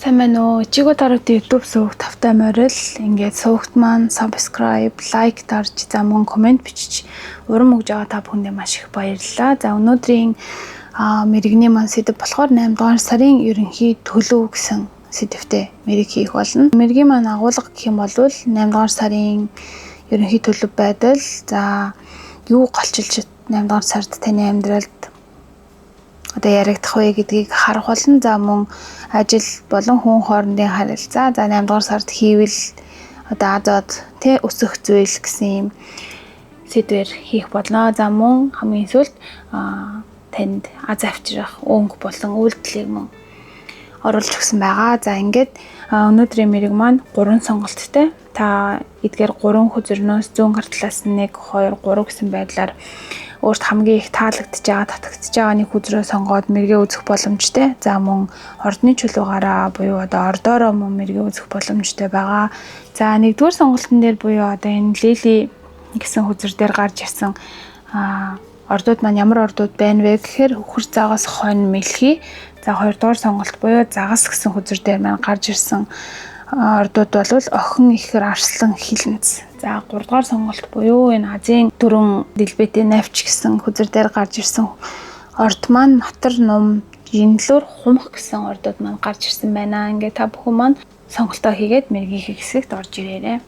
Сайн байна уу? Чиго даруйт YouTube сувг тавтай морил. Ингээд сувгт маань subscribe, like дарж, за мөн комент бичиж урам өгж байгаа та бүхэндээ маш их баярлалаа. За өнөөдрийн мэрэгний маань сэдэв болохоор 8 дугаар сарын ерөнхий төлөв гэсэн сэдэвтэй мэрэг хийх болно. Мэргийн маань агуулга гэх юм бол 8 дугаар сарын ерөнхий төлөв байдал, за юу голчилж 8 дугаар сард таны амьдралд одоо яригдах вэ гэдгийг харах болно. За мөн ажил болон хүн хоорондын харилцаа, за 8 дугаар сард хийвэл одоо азад тэ өсөх зүйл гэсэн юм сэдвэр хийх болно. За мөн хамгийн сүүлд танд аз авчрах өнгө болон үйлдэлийг мөн оруулж өгсөн байгаа. За ингээд өнөөдрийн мэрэг маань 3 сонголттой. Та эдгээр 3 хөзөрнөөс зүүн гар талаас нь 1, 2, 3 гэсэн байдлаар өөрт хамгийн их таалагдж байгаа, татагдж байгаа нэг хөзрөө сонгоод мэргээ үзэх боломжтой. За мөн ордны чулуугаараа буюу одоо ордоороо мөн мэргээ үзэх боломжтой байгаа. За нэгдүгээр сонголтын дээр буюу одоо энэ лили гэсэн хөзөр дээр гарч ирсэн ордууд маань ямар ордууд байна вэ гэхээр хөхөр загас, хонь, мэлхий. За хоёрдугаар сонголт буюу загас гэсэн хөзөр дээр маань гарч ирсэн ордууд бол охин, ихэр, арслан, хилэнц. За гуравдугаар сонголт буюу энэ Азийн дөрвөн дэлбэтэй навч гэсэн хөзөр дээр гарч ирсэн орд маань матар, нум, жинлүүр, хумх гэсэн ордууд маань гарч ирсэн байна. Ингээд та бүхэн маань сонголтоо хийгээд мэрэгийнхээ хэсэгт орж ирээрэй.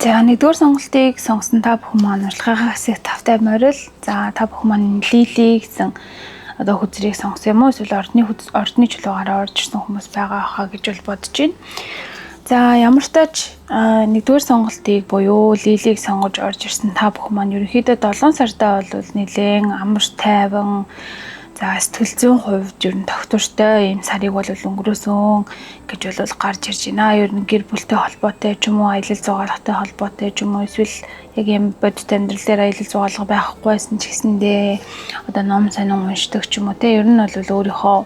За нэгдүгээр сонголтыг сонгосон та бүхэн маань урилгынхаа хэсэгт тавтай морил. За та бүхэн маань лили гэсэн одоо хөзрийг сонгосон юм уу эсвэл ордны чулуугаараа орж ирсэн хүмүүс байгаа хаа гэж бол бодож байна. За ямар ч тач нэгдүгээр сонголтыг буюу лилийг сонгож орж ирсэн та бүхэн маань ерөнхийдөө 7 сартаа бол нэлээн амар тайван, за сэтгэл зүйн хувьд ер нь тогтвортой ийм сарыг бол өнгөрөөсөн гэж бол гарч ирж байна. Ер нь гэр бүлтэй холбоотой ч юм уу, аялал зугаалгатай холбоотой ч юм уу, эсвэл яг ийм бодит амьдрал дээр аялал зугаалга байхгүй байсан ч гэсэндээ одоо ном сонин уншдаг ч юм уу те. Ер нь бол өөрийнхөө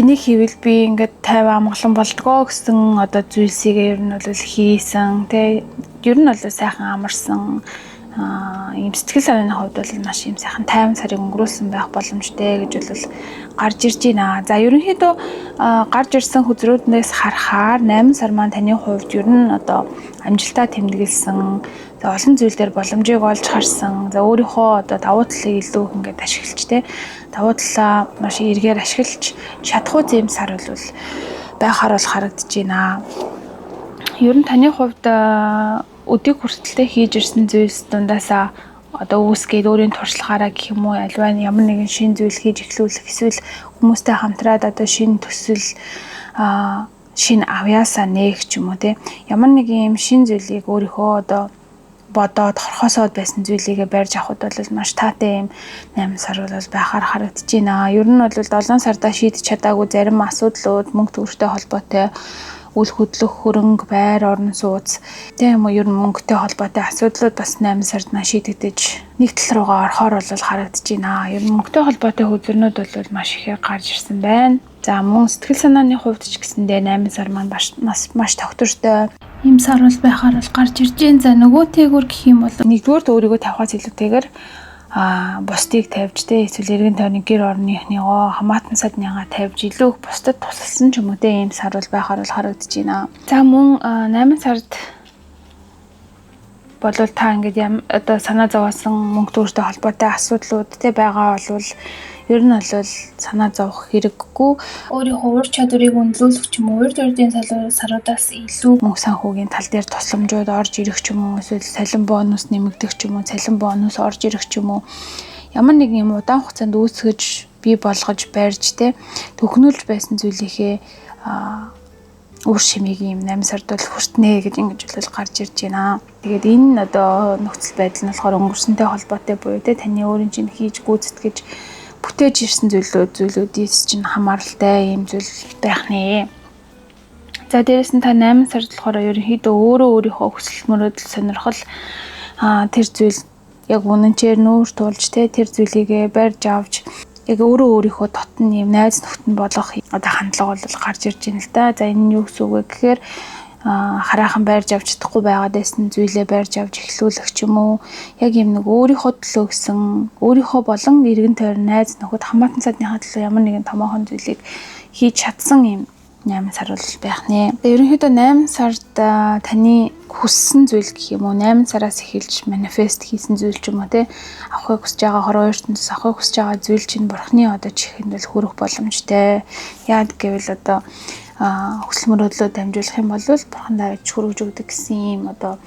энийг хийвэл би ингээд тайван амгалан болдгоо гэсэн одоо зүйлсийг ер нь бол хийсэн те. Ер нь бол сайхан амарсан, ийм сэтгэл санааны хувьд бол маш ийм сайхан тайван сарыг өнгөрүүлсэн байх боломжтой гэж бол гарч ирж байна. За ерөнхийдөө гарч ирсэн хөзрүүднээс харахаар 8 сар маань таны хувьд ер нь одоо амжилтаа тэмдэглэсэн, за олон зүйл дээр боломжийг олж харсан, за өөрийнхөө одоо давуу талыг илүү их ингээд ашиглаж те, давуу талаа маш эргээр ашиглаж чадахгүй зэм сар бол байхаар бол харагдаж байна. Ер нь таны хувьд өдийг хүртэлтэй хийж ирсэн зүйлс дундаасаа одоо үүсгээд өөрийн туршлагаараа гэх юм уу, альва ямар нэгэн шинэ зүйл хийж эхлүүлэх эсвэл хүмүүстэй хамтраад одоо шинэ төсөл, шинэ авьяасаа нээх ч юм уу те. Ямар нэгэн юм шинэ зүйлийг өөрийнхөө одоо бодоод хорхоосоод байсан зүйлийгээ барьж авахд бол маш таатай юм 8 сар бол байхаар харагдаж байна. Ер нь бол 7 сардаа шийдэж чадаагүй зарим асуудлууд мөнгө төгрөгтэй холбоотой үл хөдлөх, хөрөнгө, байр, орон сууц тийм үү, ер нь мөнгөтэй холбоотой асуудлууд бас 8 сард на шийдэгдэж нэг тал руугаа орохоор бол харагдаж байна. Ер нь мөнгөтэй холбоотой хөзөрнүүд бол маш ихээр гарч ирсэн байна. За мөн сэтгэл санааны хувьд ч гэсэндээ 8 сар маань маш тогтвортой ийм сар бол байхаар бол гарч ирж байна. За нөгөө тээгүүр гэх юм бол нэгдүгээрт өөрийгөө тавихаас илүүтэйгээр бусдыг тавьж те, эсвэл эргэн тойрны гэр орныхныгоо хамаатан садныгаа тавьж илүү их бусдад тусалсан ч юм уу те, ийм сар бол байхаар бол харагдаж байна. За мөн 8 сард болвол та ингээд одоо санаа зовоосон мөнгө төгрөгтэй холбоотой асуудлууд те байгаа болвол ер нь бол санаа зовох хэрэггүй. Өөрийнхөө ур чадварыг үнэлүүлэх ч юм уу, урд урдын саруудаас илүү мөнгө санхүүгийн тал дээр тусламжууд орж ирэх ч юм уу, эсвэл цалин бонус нэмэгдэх ч юм уу, цалин бонус орж ирэх ч юм уу, ямар нэгэн юм удаан хугацаанд үүсгэж бий болгож барьж те төхнүүлж байсан зүйлийнхээ үр шимийг ийм 8 сард бол хүртнэ гэж ингэж бол гарч ирж байна. Тэгээд энэ одоо нөхцөл байдал нь болохоор өнгөрсөнтэй холбоотой буюу те таны өөрийн чинь хийж гүйцэтгэж бүтээж ирсэн зүйлүүдээс чинь хамааралтай ийм зүйл байх нэ. За дээрэс нь та 8 сард болохоор ерөнхийдөө өөрөө өөрийнхөө хүсэл мөрөөдөл сонирхол тэр зүйл яг үнэнчээр нүүр тулж те тэр зүйлийгээ барьж авч Яг өөрөө өөрийнхөө дотн юм найз нөхдөд нь болох одоо хандлага бол гарч ирж байна л да. За энэ нь юу гэсэн үг вэ гэхээр хараахан байрж авч чадахгүй байгаад байсан зүйлээ байрж авч эхлүүлэх ч юм уу, яг юм нэг өөрийнхөө төлөө гэсэн, өөрийнхөө болон эргэн тойрон, найз нөхөд, хамаатан садныхаа төлөө ямар нэгэн томоохон зүйлийг хийж чадсан юм 8 сар бол байх нэ. Ерөнхийдөө 8 сард таны хүссэн зүйл гэх юм уу, 8 сараас эхэлж манифест хийсэн зүйл ч юм уу те, авахыг хүсэж байгаа хорвоо ертөнцөөс авахыг хүсэж байгаа зүйл чинь бурхны одоо чихэнд бол хүрэх боломжтой. Яад гэвэл одоо хүсэл мөрөөдлөө дамжуулах юм бол бурхан давж хүргэж өгдөг гэсэн ийм одоо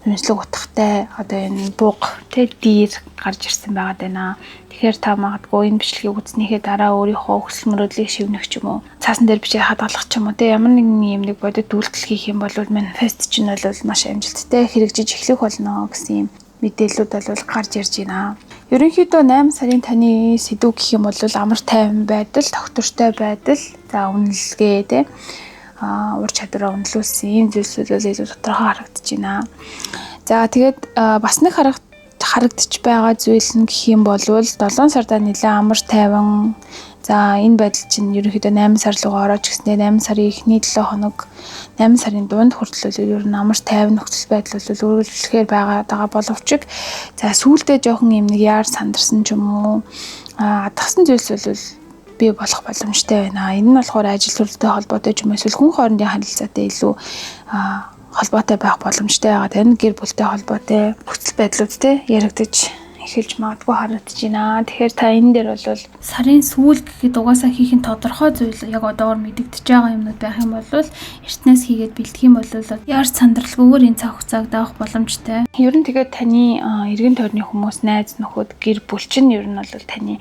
үнэмшлэг утгатай одоо энэ буг тэ диир гарч ирсэн байгаад байна. Тэгэхээр та магадгүй энэ бичлэгийг үзснийхээ дараа өөрийнхөө хүсэл мөрөөдлийг шивнэх ч юм уу, цаасан дээр бичээд хадгалах ч юм уу, тэ ямар нэгэн юм нэг бодит үйлдэл хийх юм бол манифест чинь бол маш амжилттай хэрэгжиж эхлэх болно гэсэн юм мэдээллүүд бол гарч ирж байна. Ерөнхийдөө 8 сарын таны сэдв гэх юм бол амар тайван байдал, тогтвортой байдал, за үнэлгээ тэ ур чадвараа үнэлүүлсэн ийм зүйлсүүд бол илүү тодорхой харагдаж байна. За тэгээд бас нэг харагдаж байгаа зүйл нь гэх юм бол 7 сарда нэлээд амар тайван. За энэ байдал чинь ерөнхийдөө 8 сар руугаа орооч гэснээр 8 сарын эхний 7 хоног, 8 сарын дунд хүртэл ер нь амар тайван нөхцөл байдал бол үргэлжлэхээр байгаа боловч за сүүлдээ жоохон юм нэг яар сандарсан ч юм уу, адахсан зүйлс бол бий болох боломжтой байна. Энэ нь болохоор ажил төрөлтэй холбоотой ч юм уу, эсвэл хүн хоорондын харилцаатай илүү холбоотой байх боломжтой байгаа. Тэр нь гэр бүлтэй холбоотой нөхцөл байдлууд те яригдаж эхэлж магадгүй харагдаж байна. Тэгэхээр та энэ дээр бол сарын сүүл гэхэд угаасаа хийх нь тодорхой зүйл яг одоогор мэдэгдэж байгаа юмнууд байх юм бол эртнээс хийгээд бэлтгэх юм бол яар сандралгүйгээр энэ цаг хугацааг давах боломжтой. Ер нь тэгээд таны эргэн тойрны хүмүүс, найз нөхөд, гэр бүл чинь ер нь бол таны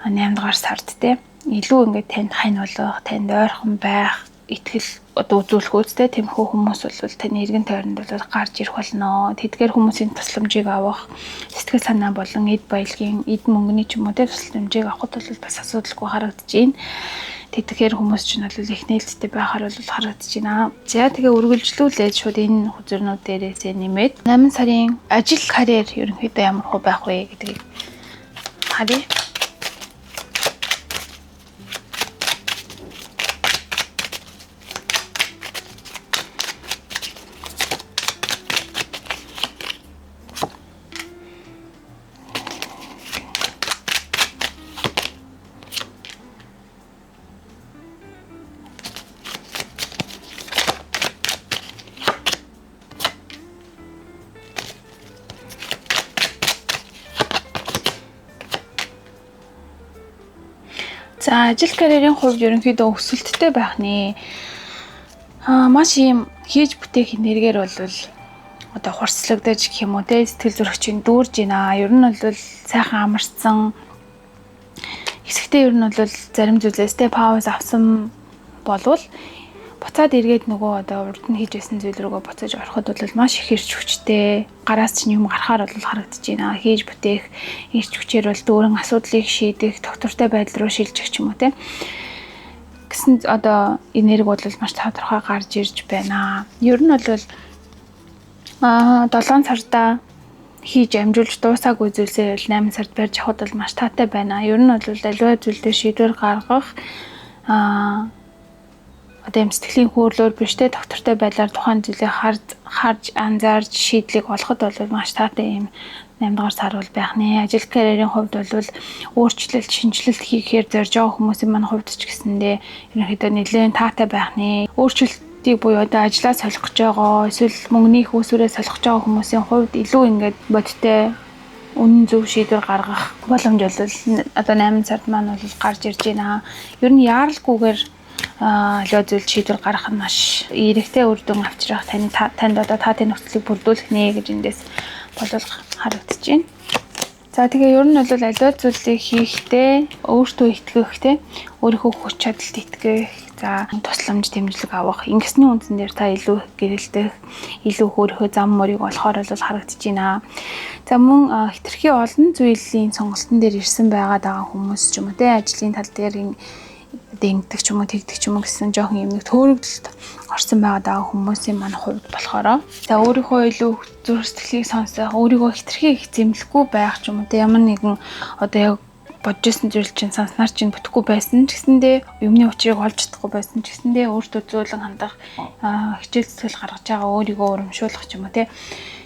8 дугаар сард те илүү ингээд танд хань болох, танд ойрхон байх, итгэл одоо үзүүлэх үстэй тэмхүү хүмүүс бол таны эргэн тойронд бол гарч ирэх болно. Тэдгээр хүмүүсийн тусламжийг авах, сэтгэл санаа болон эд баялагын, эд мөнгөний ч юм уу те тусламжийг авахд бол бас асуудалгүй харагдаж байна. Тэдгээр хүмүүс чинь бол их нээлттэй байхаар бол харагдаж байна. За тэгээ үргэлжлүүлээд шууд энэ хөзөрнүүд дээрээсээ нэмээд 8 сарын ажил карьер ерөнхийдөө ямар хөө байх вэ гэдгийг харъя. За ажил карьерийн хувьд ерөнхийдөө өсөлттэй байх нэ. Маш ийм хийж бүтээх энергиэр бол одоо хурцлагдаж гэх юм уу те, сэтгэл зүрх чинь дүүрж байна. Ер нь бол сайхан амарцсан. Хэсэгтээ ер нь бол зарим зүйлээс те пауз авсан болвол буцаад эргээд нөгөө одоо урд нь хийж байсан зүйл рүүгээ буцаж ороход бол маш их эрч хүчтэй. Гараас чинь юм гарахаар бол харагдаж байна. Хийж бүтээх эрч хүчээр бол дүүрэн асуудлыг шийдэх, тогтвортой байдал руу шилжих ч юм уу те гэсэн одоо энерги бол маш тодорхой гарч ирж байна. Ер нь бол 7 сарда хийж амжуулж дуусаагүй зүйлсээ бол 8 сард барьж авахд бол маш таатай байна. Ер нь бол аливаа зүйл дээр шийдвэр гаргах одоо юм сэтгэлийн хөөрλөөр биш те доктортой байдлаар тухайн зүйлийг харж анзаарч шийдлийг олоход бол маш таатай юм 8 дугаар сар бол байх нэ. Ажил карьерийн хувьд бол өөрчлөлт, шинэчлэлт хийхээр зорж байгаа хүмүүсийн маань хувьд ч гэсэндээ ерөнхийдөө нэлээд таатай байх нэ. Өөрчлөлтийг буюу одоо ажлаа солих гэж байгаа, эсвэл мөнгөний их усүрээ солих гэж байгаа хүмүүсийн хувьд илүү ингээд бодиттой үнэн зөв шийдвэр гаргах боломж бол одоо 8 сард маань бол гарч ирж байна. Ер нь яаралгүйгээр аливаа зүйл шийдвэр гаргах нь маш эерэгтэй үр дүн авчрах, таны танд одоо таатай нөхцөлийг бүрдүүлэх нэ гэж эндээс болол харагдаж байна. За тэгээ ер нь бол аливаа зүйлийг хийхдээ өөртөө итгэх те, өөрийнхөө хүч чадалд итгэх, за тусламж дэмжлэг авах, ингэсний үндсэн дээр та илүү гэрэлтэх, илүү өөрийнхөө зам мөрийг олохоор бол харагдаж байна. За мөн хэтэрхий олон зүйлийн сонголтон дээр ирсэн байгаад байгаа хүмүүс ч юм уу те, ажлын тал дээр ингэдэг ч юм уу тэгдэг ч юм уу гэсэн жоохон юм нэг төөрөгдөлд орсон байгаа даа хүмүүсийн маань хувьд болохоор за өөрийнхөө илүү зүрх сэтгэлийг сонсох, өөрийгөө хэтэрхий их зэмлэхгүй байх ч юм уу те, ямар нэгэн одоо яг Бодож исэн зүйл чинь санснаар чинь бүтэхгүй байсан ч гэсэндээ юмны учрыг олж чадахгүй байсан ч гэсэндээ өөртөө зөөлөн хандах, хичээл зүтгэл гаргаж байгаа өөрийгөө урамшуулах ч юм уу те.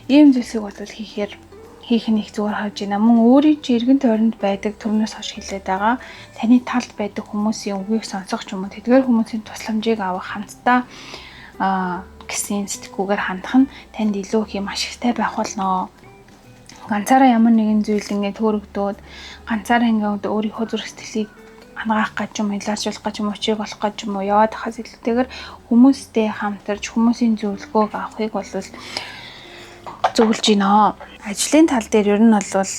Ийм зүйлсийг бол хийх нь их зүгээр харж байна. Мөн өөрийн чинь эргэн тойронд байдаг түмнээс хойш хилээд байгаа таны талд байдаг хүмүүсийн үгийг сонсох ч юм уу тэдгээр хүмүүсийн тусламжийг авах хамтдаа гэсэн сэтгүүгээр хандах нь танд илүү их юм ашигтай байх болно. Ганцаараа ямар нэгэн зүйл ингээд төөрөгдөөд ганцаараа ингээд өөрийнхөө зүрх сэтгэлийг ангаах гэж юм илааршуулах гэж юм учрыг олох гэж юм уу яваад хахаас илүүтэйгээр хүмүүстэй хамтарч хүмүүсийн зөвлөгөөг авахыг бол зөвлөж байна. Ажлын тал дээр ер нь бол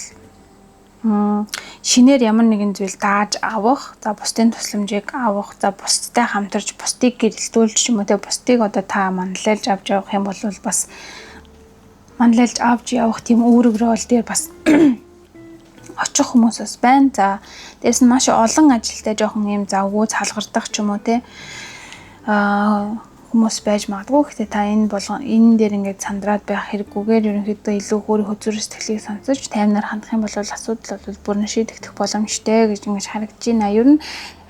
шинээр ямар нэгэн зүйл дааж авах, за бусдын тусламжийг авах, за бусдтай хамтарч бусдыг гэрэлтүүлж ч юм уу те бусдыг одоо та манлайлж авч явах юм бол бас манлайлж авч явах тийм үүрэг рол дээр бас очих хүмүүс бас байна. За дээрэс нь маш олон ажилтай жоохон юм завгүй цалгардах ч юм уу те хүмүүс байж магадгүй. Гэхдээ та энэ болгон энэ дээр ингээд сандраад байх хэрэггүйгээр ерөнхийдөө илүү өөрийнхөө зүрх сэтгэлийг сонсож таймнаар хандах юм бол асуудал бол бүрэн шийдэгдэх боломжтой гэж ингэж харагдаж байна. Ер нь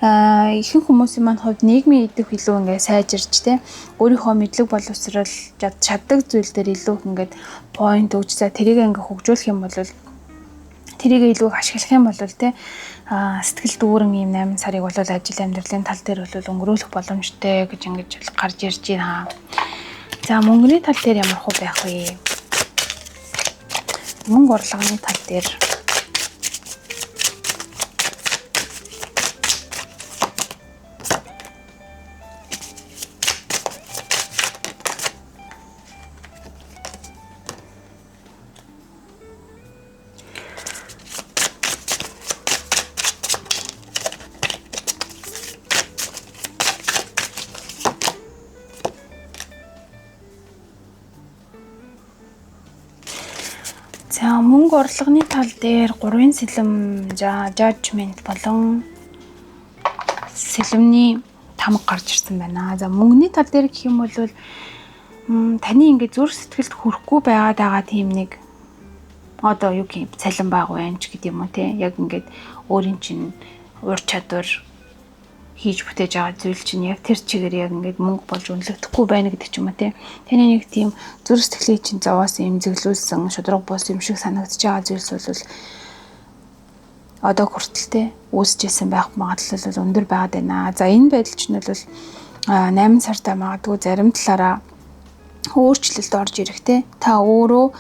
ихэнх хүмүүсийн маань хувьд нийгмийн идэх илүү ингээд сайжирч те өөрийнхөө мэдлэг боловсрол чаддаг зүйл дээр илүү их ингээд point өгч за тэрийг ингээд хөгжүүлэх юм бол тэрийг илүү их ашиглах юм бол те сэтгэл дүүрэн ийм 8 сарыг бол ажил амьдралын тал дээр бол өнгөрөөлөх боломжтой гэж ингэж гарч ирж байна. За мөнгөний тал дээр ямар хөө байх вэ? Мөнгө орлогын тал дээр За мөнгө орлогын тал дээр 3-ын сэлэм judgment болон сэлэмний тамга гарч ирсэн байна. За мөнгөний тал дээр гэх юм бол таны ингээд зүрх сэтгэлд хүрэхгүй байгаад байгаа тийм нэг одоо юу гэх юм цалин баг байна ч гэдэг юм уу те. Яг ингээд өөрийн чинь ур чадвар хийж бүтээж байгаа зүйл чинь яг тэр чигээр яг ингээд мөнгө болж үнэлэгдэхгүй байна гэдэг ч юм уу те. Таны нэг тийм зүрх сэтгэлийг чинь зовоос эмзэглүүлсэн шудраг бус юм шиг санагдаж байгаа зүйлс бол одоо хүртэл те үүсэжсэн байх магадлал бол өндөр байгаад байна. За энэ байдал чинь бол 8 сартаа магадгүй зарим талаараа өөрчлөлт орж ирэх те. Та өөрөө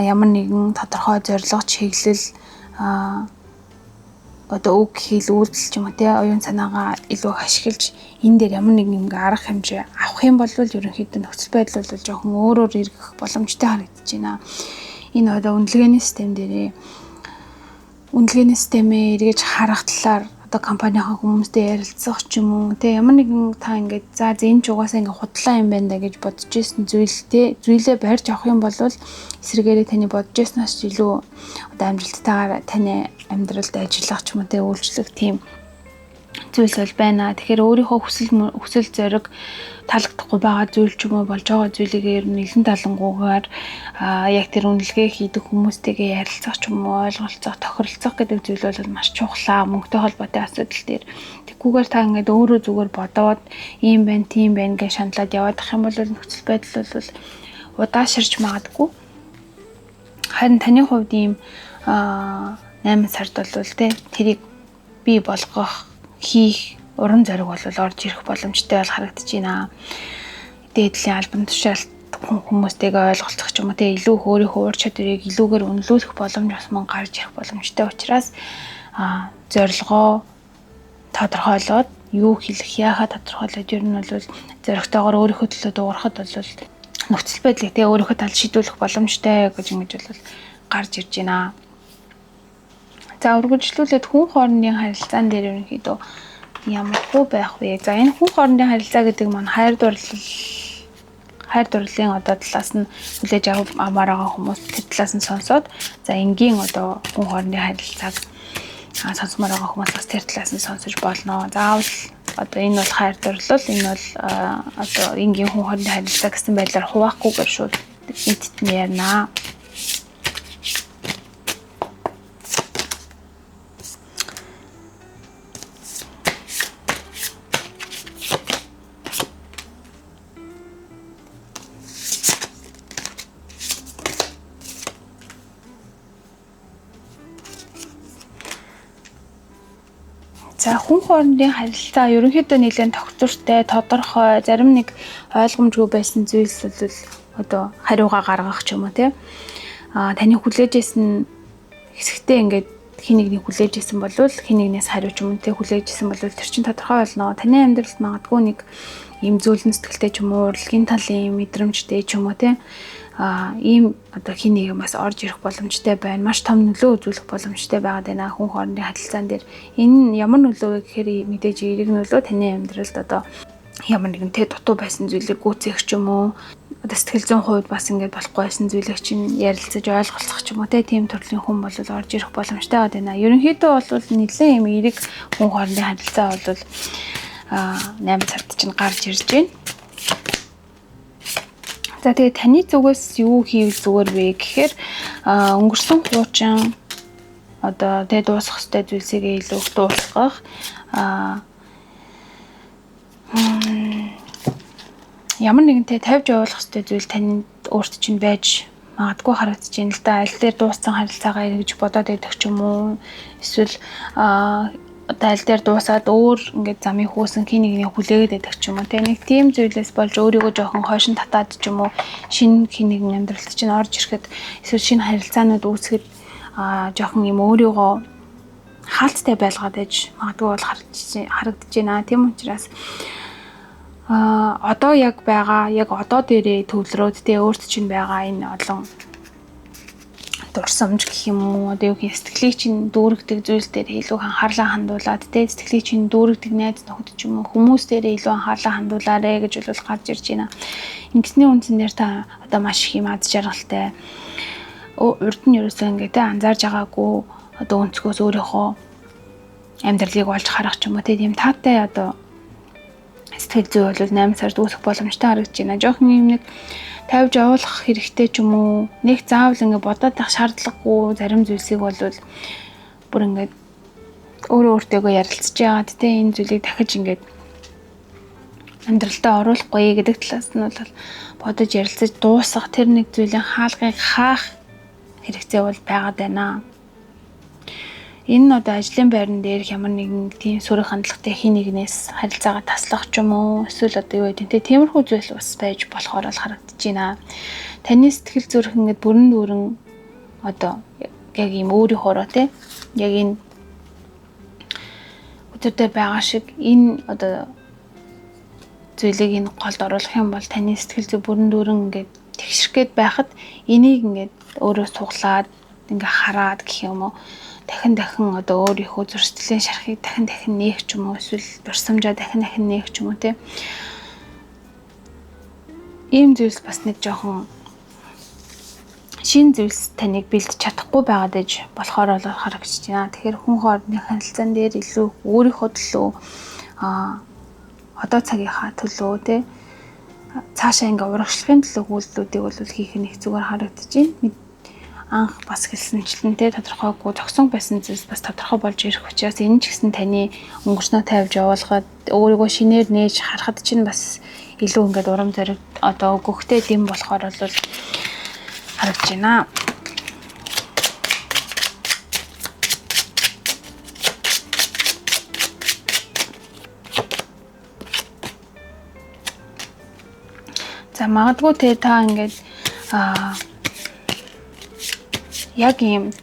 ямар нэгэн тодорхой зорилго чиглэл одоо үг хэл үйлдэл ч юм уу те оюун санаагаа илүү их ашиглаж энэ дээр ямар нэгэн юм арга хэмжээ авах юм бол ерөнхийдөө нөхцөл байдал бол жоохон өөрөөр эргэх боломжтой харагдаж байна. Энэ одоо үнэлгээний систем дээрээ үнэлгээний системээ эргэж харах талаар одоо компанийнхаа хүмүүстэй ярилцах ч юм уу те ямар нэгэн та ингээд за энэ ч угаасаа ингээд худлаа юм байна да гэж бодож исэн зүйлтэй зүйлээ барьж авах юм бол эсрэгээрээ таны бодож ирснээс илүү одоо амжилттайгаар таны амьдралд ажиллах ч юм уу те үйлчлэх тийм зүйлс бол байна. Тэгэхээр өөрийнхөө хүсэл зориг таалагдахгүй байгаа зүйл ч юм уу болж байгаа зүйлийг ер нь нэлэн талангуугаар яг тэр үнэлгээ хийдэг хүмүүстэйгээ ярилцах ч юм уу ойлголцох, тохиролцох гэдэг зүйл бол маш чухлаа. Мөнгөтэй холбоотой асуудал дээр. Тэгхгүйгээр та ингээд өөрөө зүгээр бодоод ийм байна, тийм байна гэж шаналаад яваадах юм бол нөхцөл байдал бол удааширч магадгүй. Харин таны хувьд ийм 8 сард бол те тэрийг бий болгох, хийх урам зориг бол орж ирэх боломжтой бол харагдаж байна. Дээдлийн албан тушаалт хүмүүстэйгээ ойлголцох ч юм уу те илүү өөрийнхөө ур чадварыг илүүгээр үнэлүүлэх боломж бас мөн гарч ирэх боломжтой учраас зорилгоо тодорхойлоод юу хэлэх, яахаа тодорхойлоод ер нь бол зоригтойгоор өөрийнхөө төлөө дуугарахад бол нөхцөл байдлыг те өөрийнхөө талд шийдвэрлэх боломжтой гэж ингэж бол гарч ирж байна. За үргэлжлүүлээд хүн хоорондын харилцаан дээр ерөнхийдөө ямар хүү байх вэ? За энэ хүн хоорондын харилцаа гэдэг маань хайр дурлалын одоо талаас нь хүлээж авмаар байгаа хүмүүс тэр талаас нь сонсоод за энгийн одоо хүн хоорондын харилцааг сонсомоор байгаа хүмүүс бас тэр талаас нь сонсож болно. Заавал одоо энэ бол хайр дурлал, энэ бол одоо энгийн хүн хоорондын харилцаа гэсэн байдлаар хуваахгүйгээр шууд нийтд нь ярина. За хүн хоорондын харилцаа ерөнхийдөө нэлээд тогтвортой, тодорхой, зарим нэг ойлгомжгүй байсан зүйлс бол одоо хариугаа гаргах ч юм уу тий. Таны хүлээж исэн хэсэгтээ ингээд хин нэгний хүлээж исэн бол хин нэгнээс хариу ч юм уу тий хүлээж исэн бол тэр чинь тодорхой болно. Таны амьдралд магадгүй нэг ийм зөөлөн сэтгэлтэй ч юм уу, урлагийн талын мэдрэмжтэй ч юм уу тий ийм одоо хин нэг бас орж ирэх боломжтой байна. Маш том нөлөө үзүүлэх боломжтой байгаад байна хүн хоорондын харилцаан дээр. Энэ ямар нөлөө вэ гэхээр мэдээж эерэг нөлөө таны амьдралд одоо ямар нэгэн тэ дутуу байсан зүйлийг гүйцээх ч юм уу, одоо сэтгэл зүйн хувьд бас ингээд болохгүй байсан зүйлийг чинь ярилцаж ойлголцох ч юм уу тийм төрлийн хүн бол орж ирэх боломжтой байгаад байна. Ерөнхийдөө бол нэлээд юм эерэг хүн хоорондын харилцаа бол 8 сард чинь гарч ирж байна. За тэгээ таны зүгээс юу хийвэл зүгээр вэ гэхээр өнгөрсөн хуучин одоо тэгээ дуусгах ёстой зүйлсийг илүү их дуусгах, ямар нэгэнтэй тавьж явуулах ёстой зүйл танд өөрт чинь байж магадгүй харагдаж байна л да. Аль дээр дууссан харилцаагаа эргэж бодоод байдаг ч юм уу, эсвэл одоо аль дээр дуусаад өөр ингээд замын хөөсөн хин нэгний хүлээгээд байдаг ч юм уу. Тэ нэг тийм зүйлээс болж өөрийгөө жоохон хойшин татаад ч юм уу, шинэ хин нэгэн амьдралд чинь орж ирэхэд эсвэл шинэ харилцаанууд үүсгэхэд жоохон юм өөрийгөө хаалттай байлгаад байж магадгүй бол харагдаж байна. Тийм учраас одоо яг байгаа, яг одоо дээрээ төвлөрөөд тэ өөрт чинь байгаа энэ олон дурсамж гэх юм уу, одоо юу гэх сэтгэлийг чинь дүүргдэг зүйл дээр илүү анхаарлаа хандуулад тэ сэтгэлийг чинь дүүргдэг найз нөхөд ч юм уу хүмүүс дээрээ илүү анхаарлаа хандуулаарэ гэж бол гарч ирж байна. Ингэсний үндсэн дээр та одоо маш их юм аз жаргалтай, урд нь ерөөсөө ингээ тэ анзаарж байгаагүй одоо өнцгөөс өөрийнхөө амьдралыг олж харах ч юм уу тийм таатай одоо сэтгэл зүй бол 8 сард үүсэх боломжтой харагдаж байна. Жохон юм нэг тавьж явуулах хэрэгтэй ч юм уу, нэг заавал ингээ бодоод байх шаардлагагүй зарим зүйлсийг бол бүр ингээд өөрөө өөртөөгөө ярилцж яагаад те энэ зүйлийг дахиж ингээд амьдралдаа оруулахгүй гэдэг талаас нь бол бодож ярилцаж дуусгах тэр нэг зүйлийн хаалгыг хаах хэрэгцээ бол байгаад байна. Энэ нь одоо ажлын байран дээр ямар нэгэн тийм сөрөг хандлагатай хин нэгнээс харилцаагаа таслах ч юм уу, эсвэл одоо юу гэдэг те тиймэрхүү зүйл бас байж болохоор л харагдаж байна. Таны сэтгэл зүрх ингээд бүрэн дүүрэн одоо яг ийм өөрийнхоороо те яг энэ өдөр дээр байгаа шиг энэ одоо зүйлийг энэ голд оруулах юм бол таны сэтгэл зүй бүрэн дүүрэн ингээд тэгшрэх гээд байхад энийг ингээд өөрөө суглаад ингээ хараад гэх юм уу, дахин дахин одоо өөрийнхөө зүрх сэтгэлийн шархыг дахин дахин нээх ч юм уу, эсвэл дурсамжаа дахин дахин нээх ч юм уу те. Ийм зүйлс бас нэг жоохон шинэ зүйлс таныг бэлдэж чадахгүй байгаад ээж болохоор бол харагдаж байна. Тэгэхээр хүн хоорондын харилцаан дээр илүү өөрийнхөө төлөө одоо цагийнхаа төлөө те цаашаа ингээ урагшлахын төлөө үйлдэлүүдийг бол хийх нь их зүгээр харагдаж байна. Анх бас хэлсэнчлэн те тодорхойгүй зогсон байсан зүйлс бас тодорхой болж ирэх учраас энэ ч гэсэн таны өнгөрснөө тавьж явуулахад өөрийгөө шинээр нээж харахад чинь бас илүү ингээд урам зориг одоо өгөхтэй дэм болохоор бол харагдаж байна. За магадгүй те та ингээд яг ийм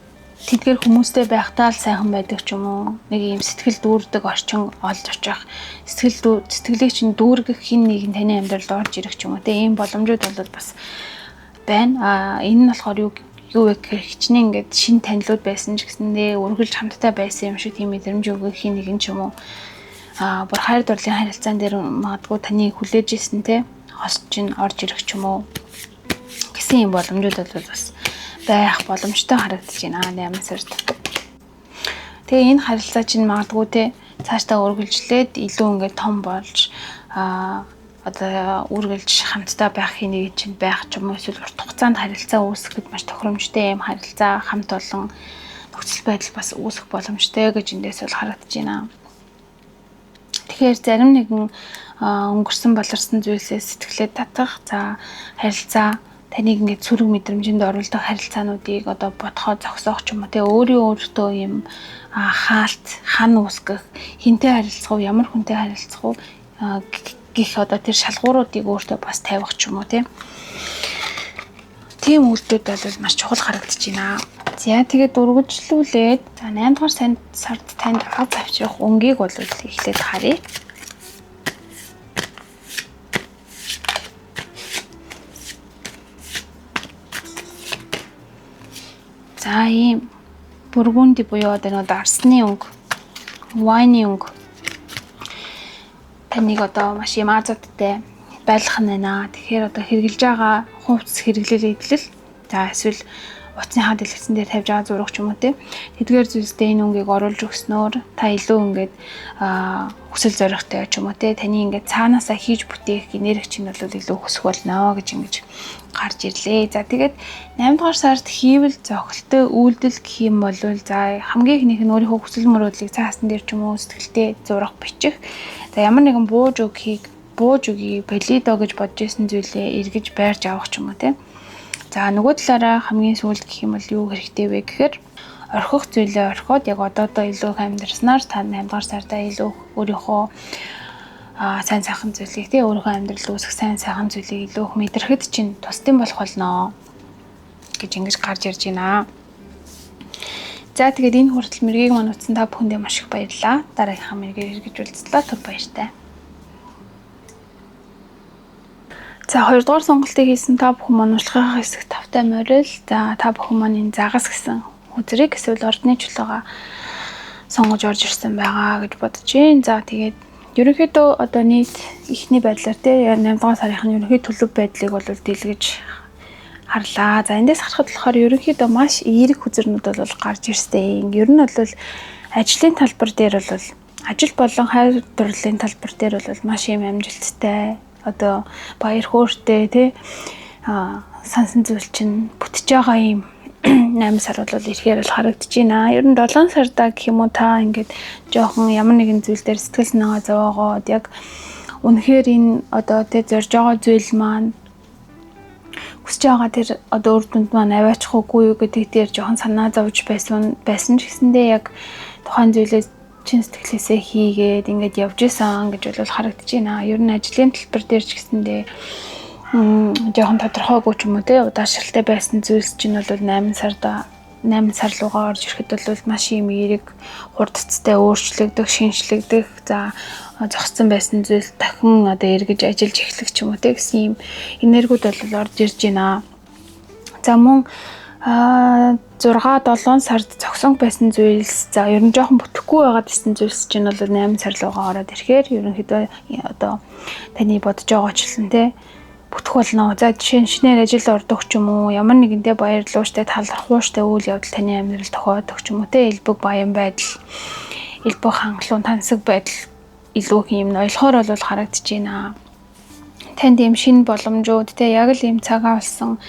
тэдгэр хүмүүстэй байхдаа л сайхан байдаг ч юм уу, нэг ийм сэтгэл дүүрдэг орчин олж очих, сэтгэлийг чинь дүүргэх хин нэгэн таны амьдралд орж ирэх ч юм уу те ийм боломжууд бол бас байна. Энэ нь болохоор юу вэ гэхээр хичнээн ингээд шинэ танилуд байсан ч гэсэндээ үргэлж хамтдаа байсан юм шиг тийм мэдрэмж өгөх хин нэгэн ч юм уу, бүр хайр дурлалын харилцаан дээр магадгүй таны хүлээж исэн те хос чинь орж ирэх ч юм уу гэсэн юм боломжууд бол бас байх боломжтой харагдаж байна 8 сард. Тэгээ энэ харилцаа чинь магадгүй те цаашдаа үргэлжлээд илүү ингээд том болж одоо үргэлж хамтдаа байх нэг чинь байх ч юм уу, эсвэл урт хугацаанд харилцаа үүсгэхэд маш тохиромжтой юм харилцаа хамт олон нөхцөл байдал бас үүсэх боломжтой гэж эндээс бол харагдаж байна. Тэгэхээр зарим нэгэн өнгөрсөн болорсон зүйлсээс сэтгэлээ татах, за харилцаа таныг ингээд сөрөг мэдрэмжинд оруулдаг харилцаануудыг одоо бодохоо зогсоох ч юм уу те, өөрийн өөртөө юм хаалт хан үүсгэх, хинтэй харилцах уу, ямар хүнтэй харилцах уу гэх одоо тэр шалгууруудыг өөртөө бас тавих ч юм уу те. Тийм үйлдэлүүд бол маш чухал харагдаж байна. За тэгээд үргэлжлүүлээд за 8 дугаар сард танд аз авчрах өнгийг бол эхлээд харъя. За ийм бургунди буюу одоо нэг арсны өнгө, вайны өнгө таныг одоо маш юм азадтай байлгах нь байна. Тэгэхээр одоо хэрэглэж байгаа хувцас хэрэглэл эдлэл, за эсвэл утасныхаа дэлгэцэн дээр тавьж байгаа зураг ч юм уу те. Тэдгээр зүйлсдээ энэ өнгийг оруулж өгснөөр та илүү ингээд хүсэл зоригтой ч юм уу те. Таны ингээд цаанаасаа хийж бүтээх энерги чинь бол илүү өсөх болно гэж ингэж гарч ирлээ. За тэгээд 8 дугаар сард хийвэл зохилтой үйлдэл гэх юм бол за хамгийн ихнийх нь өөрийнхөө хүсэл мөрөөдлийг цаасан дээр ч юм уу сэтгэлдээ зурах, бичих. За ямар нэгэн бууж өгөхийг бууж өгье, болидо гэж бодож исэн зүйлээ эргэж байрж авах ч юм уу те. За нөгөө талаараа хамгийн сүүлд гэх юм бол юу хэрэгтэй вэ гэхээр орхих зүйлээ орхиод яг одоодоо илүү их амьдрснаар та 8 дугаар сардаа илүү өөрийнхөө сайн сайхан зүйлийг тий өөрийнхөө амьдралд үүсэх сайн сайхан зүйлийг илүү их мэдрэхэд чинь тусдсан болох болно гэж ингэж гарч ирж байна. За тэгээд энэ хүртэл мэргийг маань утсан та бүхэндээ маш их баярлалаа. Дараагийнхаа мэргээр эргэж уулзлаа. Түр баяртай. За 2 дугаар сонголтыг хийсэн та бүхэн маань урилгынхаа хэсэгт тавтай морил. За та бүхэн маань энэ загас гэсэн хүзрийг эсвэл ордны чулууга сонгож орж ирсэн байгаа гэж бодож байна. За тэгээд ерөнхийдөө одоо нийт эхний байдлаар те 8 дугаар сарын ерөнхий төлөв байдлыг бол дэлгэж харлаа. За эндээс харахад болохоор ерөнхийдөө маш эерэг хүзэрнүүд бол гарч ирсэн. Ер нь бол ажлын талбар дээр бол ажил болон хайр дурлалын талбар дээр бол маш юм амжилттай, одоо баяр хөөртэй тий сансан зүйл чинь бүтэж байгаа юм 8 сар бол ирэхээр бол харагдаж байна. Ер нь 7 сарда гэх юм уу та ингээд жоохон ямар нэгэн зүйл дээр сэтгэл санаагаа зовоогоод яг үнэхээр энэ одоо тий зорж байгаа зүйл маань хүсэж байгаа тэр одоо үр дүнд маань аваачих уугүй юу гэдэг дээр жоохон санаа зовж байсан ч гэсэндээ яг тухайн зүйлээ чин сэтгэлээсээ хийгээд ингээд явж исэн гэж бол харагдаж байна. Ер нь ажлын төлбөр дээр ч гэсэндээ жоохон тодорхойгүй ч юм уу те удаашралтай байсан зүйлс чинь бол 8 сар руугаа орж ирэхэд бол маш юм эерэг хурдцтай өөрчлөгдөх, шинжлэгдэх, за зогссон байсан зүйл дахин одоо эргэж ажиллаж эхлэх ч юм уу те гэсэн юм энергиуд бол орж ирж байна. За мөн 6 7 сард зогсон байсан зүйлс, за ер нь жоохон бүтэхгүй байгаад исэн зүйлс чинь бол 8 сар руугаа ороод ирэхээр ерөнхийдөө одоо таны бодож байгаачлан те бүтэх болно. За жишээ нь шинээр ажил ордог ч юм уу, ямар нэгэнтэй баярлууштай, талархууштай үйл явдал таны амьдрал тохиодох ч юм уу те, элбэг баян байдал, элбэг хангалуун тансаг байдал илүү их юм ноёлохоор бол харагдаж байна. Танд ийм шинэ боломжууд те яг л ийм цагаа олсон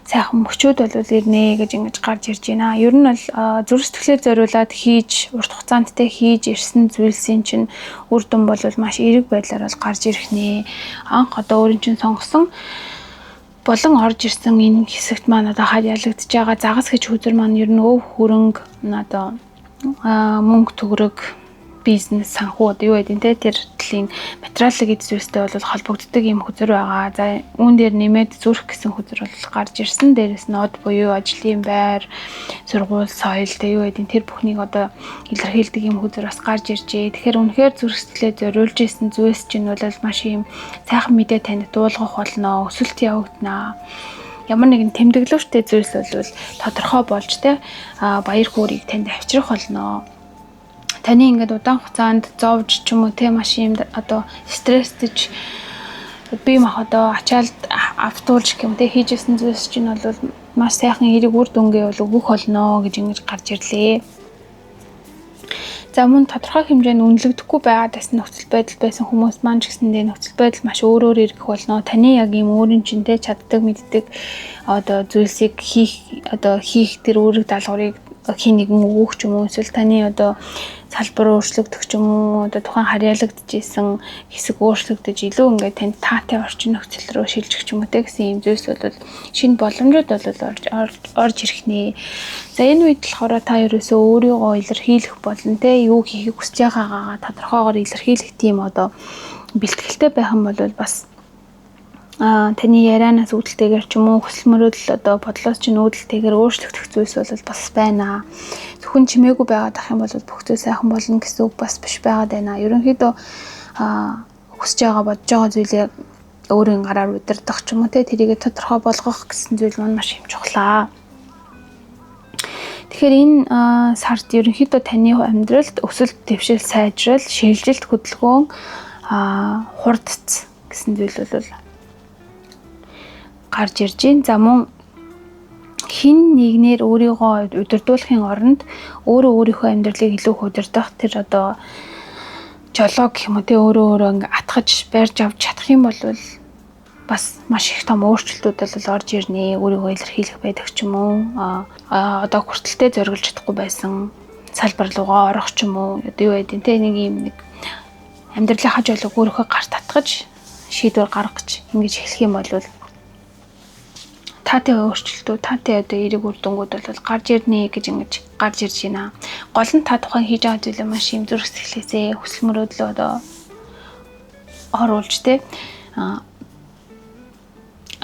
сайхан мөчүүд бол ирнэ гэж ингэж гарч ирж байна. Ер нь бол зүрх сэтгэлээр зориулаад хийж урт хугацаанд те хийж ирсэн зүйлсийн чинь үр дүн бол маш эерэг байдлаар бол гарч ирэх нэ. Анх одоо өөрийн чинь сонгосон болон орж ирсэн энэ хэсэгт маань одоо хад ялагдж байгаа загас гэж хүзэр маань ер нь өв хөрөнгө одоо мөнгө төгрөг бизнес санхүү одоо юу гэдэг те тэр төрлийн материалын эд зүйлстэй бол холбогддог юм хөзөр байгаа. За үүн дээр нэмээд зүрх гэсэн хөзөр бол гарч ирсэн. Дээрээс нь од буюу ажлын байр, сургууль, соёл те юу гэдэг тэр бүхнийг одоо илэрхийлдэг юм хөзөр бас гарч иржээ. Тэгэхээр үнэхээр зүрх сэтгэлээ зориулж исэн зүйлс чинь бол маш юм сайхан мэдээ танд дуулгах болно, өсөлт явагдана. Ямар нэгэн тэмдэглүүртэй зүйлс бол тодорхой болж те баяр хөөргийг танд авчрах болно. Таны ингээд удаан хугацаанд зовж ч юм уу те маш юм одоо стресстэж бие махбодоо ачаалд автуулж гэх юм те хийж исэн зүйлс чинь бол маш сайхан эерэг үр дүнгээ бол өгөх болно гэж ингэж гарч ирлээ. За мөн тодорхой хэмжээнд үнэлэгдэхгүй байгаад байсан нөхцөл байдал байсан хүмүүс маань ч гэсэндээ нөхцөл байдал маш өөрөөр эргэх болно. Таны яг ийм өөрийн чинь те чаддаг мэддэг одоо зүйлсийг хийх одоо хийх тэр үүрэг даалгаврыг хин нэгэн өгөх ч юм уу, эсвэл таны одоо салбар өөрчлөгдөх ч юм уу, одоо тухайн харьяалагдчихсэн хэсэг өөрчлөгдөж илүү ингээд танд таатай орчин нөхцөл рүү шилжих ч юм уу те гэсэн ийм зүйлс бол шинэ боломжууд бол орж ирэх нэ. За энэ үед болохоор та ерөөсөө өөрийгөө илэрхийлэх болно те, юу хийхийг хүсэж байгаагаа тодорхойгоор илэрхийлэх тийм одоо бэлтгэлтэй байх юм бол бас таны ярианаас үүдэлтэйгээр ч юм уу, хүсэл мөрөөдөл одоо бодлоос чинь үүдэлтэйгээр өөрчлөгдөх зүйлс бол бас байна. Зөвхөн чимээгүй байгаад ах юм бол бүх зүйл сайхан болно гэсэн үг бас биш байгаад байна. Ерөнхийдөө хүсэж байгаа, бодож байгаа зүйлээ өөрийн гараар удирдах ч юм уу те, тэрийгэ тодорхой болгох гэсэн зүйл маань маш юм чухлаа. Тэгэхээр энэ сард ерөнхийдөө таны амьдралд өсөлт, дэвшил, сайжрал, шилжилт, хөдөлгөөн, хурдц гэсэн зүйл бол гарч ирж байна. За мөн хин нэгнээр өөрийгөө удирдуулахын оронд өөрөө өөрийнхөө амьдралыг илүү их удирдах тэр одоо жолоо гэх юм уу те, өөрөө өөрөө ингээ атгаж барьж авч чадах юм бол бас маш их том өөрчлөлтүүд бол орж ирнэ. Өөрийгөө илэрхийлэх байдаг ч юм уу, одоо хүртэлтэй зориглож чадахгүй байсан салбар руугаа орох ч юм уу, одоо юу гэдэг те, нэг юм нэг амьдралынхаа жолоог өөрийнхөө гарт татгаж шийдвэр гаргаж ингэж эхлэх юм бол таатай өөрчлөлтүүд, таатай одоо эерэг үр дүнгууд бол гарч ирнэ гэж ингэж гарч ирж байна. Гол нь та тухайн хийж байгаа зүйлээ маш юм зүрх сэтгэлээсээ хүсэл мөрөөдлөө одоо оруулж те,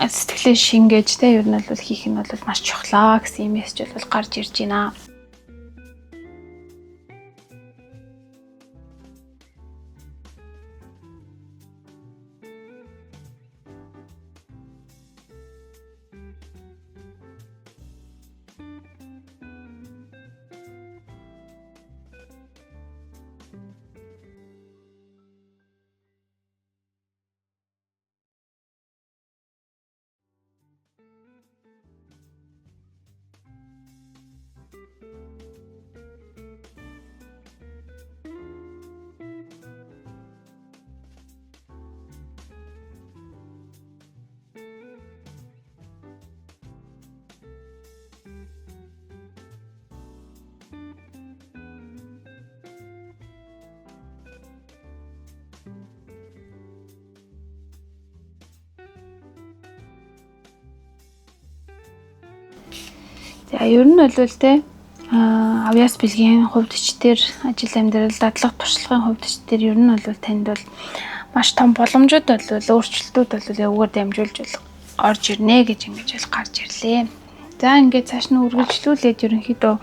сэтгэлээ шингээж те, ер нь бол хийх нь бол маш чухлаа гэсэн юм мессеж бол гарч ирж байна. За ер нь бол те, авьяас бэлгийн хувьд ч тэр ажил амьдрал дадлага туршлагын хувьд ч тэр ер нь бол танд бол маш том боломжууд бол өөрчлөлтүүд бол явгаар дамжуулж орж ирнэ гэж ингэж бол гарч ирлээ. За ингээд цааш нь үргэлжлүүлээд ерөнхийдөө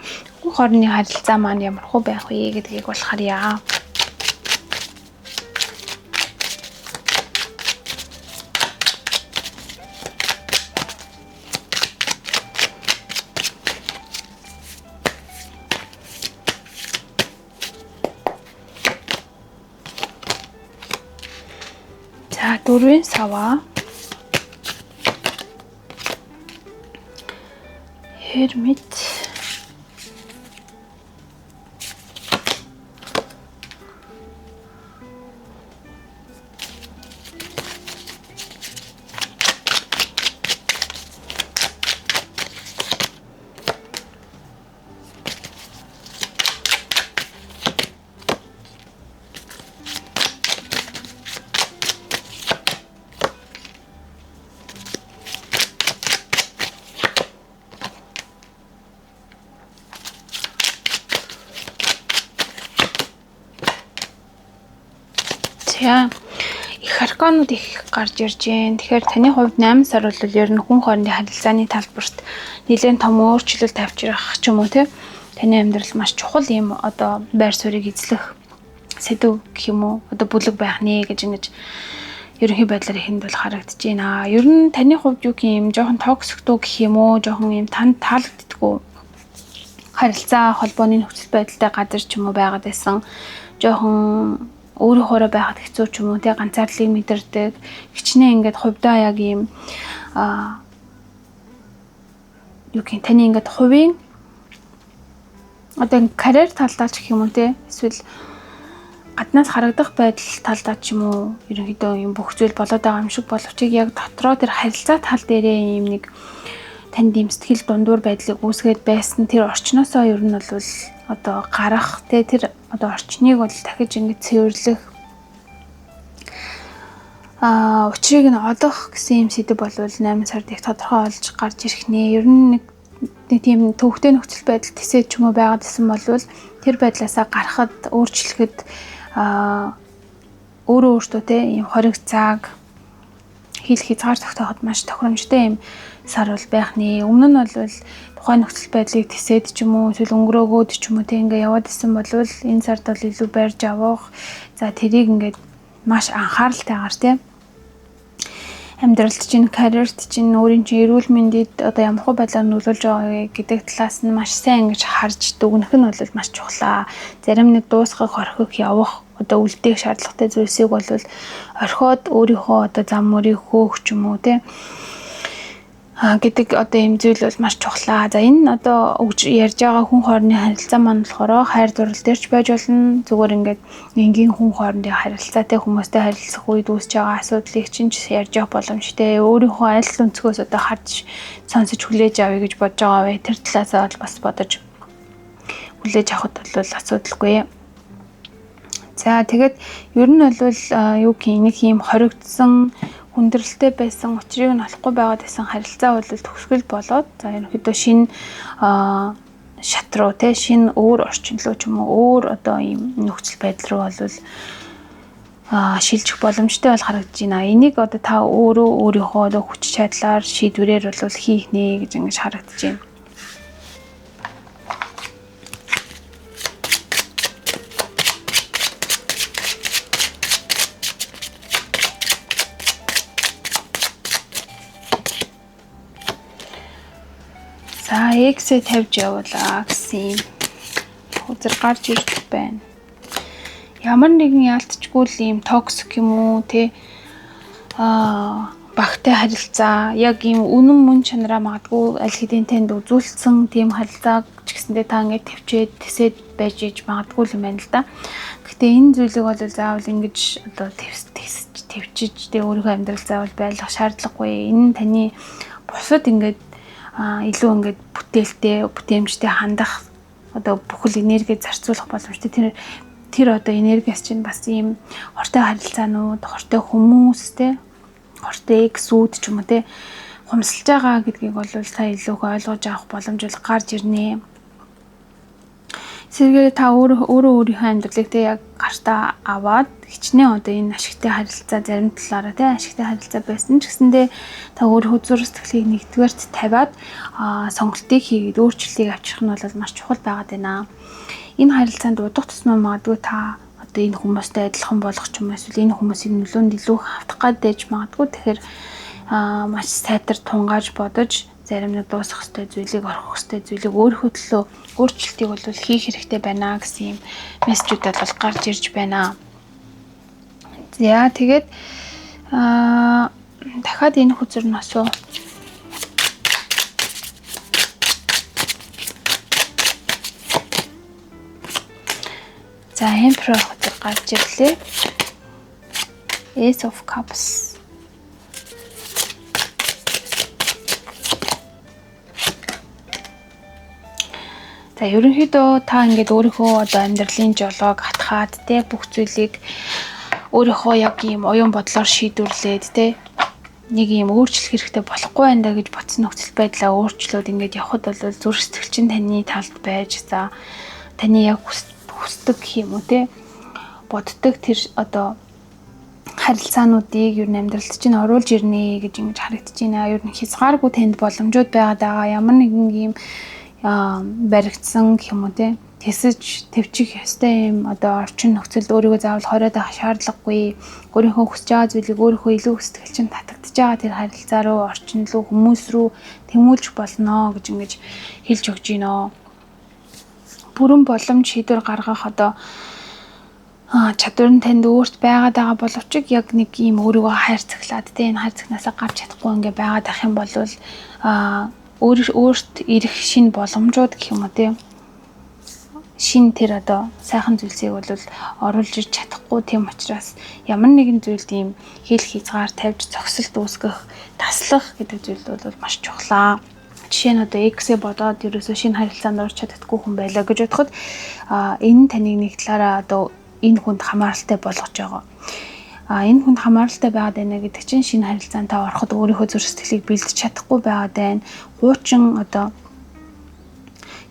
хүн хоорондын харилцаа маань ямар хөө байх вэ гэдгийг бол харъя. За дөрвийн саваа Hermit их арканууд их гарч ирж байна. Тэгэхээр таны хувьд 8 сар бол ер нь хүн хоорондын харилцааны талбарт нэлээд том өөрчлөлт авчрах ч юм уу те. Таны амьдрал маш чухал юм одоо байр суурийг эзлэх сэдв гэх юм уу, одоо бүлэг байх нэ гэж ингэж ерөнхий байдлаар ихэнд бол харагдаж байна. Ер нь таны хувьд юу юм жоохон токсик дуу гэх юм уу, жоохон юм танд таалагддаггүй харилцаа холбооны нөхцөл байдалтай газар ч юм уу байгаад байсан. Жоохон өөрийнхөөрөө байхад хэцүү ч юм уу те, ганцаардлыг мэдэрдэг. Хичнээн ингээд хувьдаа яг ийм юу гэх юм, таны ингээд хувийн одоо карьер талдаа ч гэх юм уу те, эсвэл гаднаас харагдах байдал талдаа ч юм уу, ерөнхийдөө юм бүх зүйл болоод байгаа юм шиг боловч яг дотроо тэр харилцаа тал дээрээ ийм нэг танд ийм сэтгэл дундуур байдлыг үүсгээд байсан тэр орчноосоо ер нь бол одоо гарах те тэр одоо орчныг бол дахиж ингэж цэвэрлэх учрыг нь олох гэсэн юм сэдэв бол 8 сард их тодорхой олж гарч ирэх нэ. Ер нь нэг тийм төвөгтэй нөхцөл байдал тэсээд ч юм уу байгаад исэн бол тэр байдлаасаа гарахад өөрчлөхөд өөрөө өөртөө те ийм хориг цаг хил хязгаар тогтооход маш тохиромжтой юм сар бол байх нэ. Өмнө нь бол тухайн нөхцөл байдлыг тэсээд ч юм уу эсвэл өнгөрөөгөөд ч юм уу те ингээ яваад исэн бол энэ сард бол илүү барьж авах. За тэрийг ингээд маш анхааралтайгаар те амьдралд чинь, карьерт чинь, өөрийн чинь эрүүл мэндэд одоо ямар хөө байдлаар нөлөөлж байгаа гэдэг талаас нь маш сайн ингэж харж дүгнэх нь бол маш чухлаа. Зарим нэг дуусгах, орхих, явах одоо үлдээх шаардлагатай зүйлсийг бол орхиод өөрийнхөө одоо зам мөрийг хөөх ч юм уу те гэдэг одоо ийм зүйл бол маш чухлаа. За энэ одоо өгж ярьж байгаа хүн хоорондын харилцаа маань болохоор хайр дурлал дээр ч байж болно. Зүгээр ингээд энгийн хүн хоорондын харилцаатай хүмүүстэй харилцах үед үүсэж байгаа асуудлыг чинь ч ярьж явах боломжтой. Өөрийнхөө аль өнцгөөс одоо харж сонсож хүлээж авъя гэж бодож байгаа вэ? Тэр талаасаа бол бас бодож хүлээж авахд бол асуудалгүй. За тэгээд ер нь бол юу гэх нэг юм хоригдсан хүндрэлтэй байсан учрыг нь олохгүй байгаад байсан харилцаа бол төгсгөл болоод за ерөнхийдөө шинэ шат руу те шинэ өөр орчин руу ч юм уу өөр одоо ийм нөхцөл байдал руу бол шилжих боломжтой бол харагдаж байна. Энийг одоо та өөрөө өөрийнхөө одоо хүч чадлаар шийдвэрээр бол хийх нэ гэж ингэж харагдаж байна. За X-ээ тавьж явуулаа гэсэн юм үзэр гарч ирж байна. Ямар нэгэн яалтчгүй л ийм toxic юм уу те багтай харилцаа яг ийм үнэн мөн чанараа магадгүй аль хэдийн танд үзүүлсэн тийм харилцаа ч гэсэндээ та ингээд төвчээд тэсээд байж иж магадгүй юм байна л да. Гэхдээ энэ зүйлийг бол заавал ингэж одоо твс төвчиж тэ өөрийнхөө амьдрал заавал байлгах шаардлагагүй. Энэ нь таны бусад ингээд илүү ингээд бүтээлтэй, бүтээмжтэй хандах одоо бүхэл энерги зарцуулах боломжтой. Тэр одоо энергиас чинь бас ийм хортой харилцаанууд, хортой хүмүүс те, хортой ex үүд ч юм уу те хумсалж байгаа гэдгийг бол та илүү их ойлгож авах боломж бол гарч ирнэ. Сэргээр та өөрөө өөрийнхөө амьдралыг те яг гартаа аваад хичнээн одоо энэ ашигтай харилцаа зарим талаараа те ашигтай харилцаа байсан ч гэсэндээ та өөрийнхөө зүрх сэтгэлийг нэгдүгээрт тавиад сонголтыг хийгээд өөрчлөлтийг авчрах нь бол маш чухал байгаад байна. Энэ харилцаанд удах тусмаа магадгүй та одоо энэ хүмүүстэй адилхан болох ч юм уу эсвэл энэ хүмүүсийг нөлөөнд илүү хавтах гээд байж магадгүй. Тэгэхээр маш сайтар тунгааж бодож зарим нэг дуусгах ёстой зүйлийг орхих ёстой зүйлийг өөрийнхөө төлөө өөрчлөлтийг бол хийх хэрэгтэй байна гэсэн юм мессежүүд бол гарч ирж байна. За тэгээд дахиад энэ хөзөр нь асуу. За Emperor хөзөр гарч ирлээ. Ace of Cups. За ерөнхийдөө та ингээд өөрийнхөө одоо амьдралын жолоог хатгаад те бүх зүйлийг өөрийнхөө яг ийм оюун бодлоор шийдвэрлээд те нэг ийм өөрчлөх хэрэгтэй болохгүй байна да гэж бодсон нөхцөл байдлаа өөрчлөөд ингээд явхад бол зүрх сэтгэл чинь таны талд байж за таны яг хүсдэг гэх юм уу те боддог тэр одоо харилцаануудыг ер нь амьдралд чинь оруулж ирнэ гэж ингэж харагдаж байна. Ер нь хязгааргүй танд боломжууд байгаад байгаа. Ямар нэгэн ийм баригдсан гэх юм уу те тэсэж төвчих ёстой юм одоо орчин нөхцөлд өөрийгөө заавал хориод авах шаардлагагүй. Өөрийнхөө хүсэж байгаа зүйлийг өөрийнхөө илүү сэтгэл чинь татагдж байгаа тэр харилцаа руу, орчин руу, хүмүүс рүү тэмүүлж болно гэж ингэж хэлж өгч байна. Бүрэн боломж шийдвэр гаргах одоо чадвар нь танд өөрт байгаад байгаа боловч яг нэг ийм өөрийгөө хайрцаглаад те энэ хайрцагнаасаа гарч чадахгүй ингээ байгаад ах юм бол өөрт ирэх шинэ боломжууд гэх юм уу те шин тэр одоо сайхан зүйлсийг бол оруулж ирж чадахгүй. Тийм учраас ямар нэгэн зүйлд ийм хэл хязгаар тавьж зогсолт үүсгэх, таслах гэдэг зүйл бол маш чухлаа. Жишээ нь одоо X-ээ бодоод ерөөсөө шинэ харилцаанд орж чаддаггүй хүн байлаа гэж бодоход энэ таныг нэг талаараа одоо энэ хүнд хамааралтай болгож байгаа. Энэ хүнд хамааралтай байгаад байна гэдэг чинь шинэ харилцаанд та ороход өөрийнхөө зүрх сэтгэлийг бэлдэж чадахгүй байгаад байна. Хуучин одоо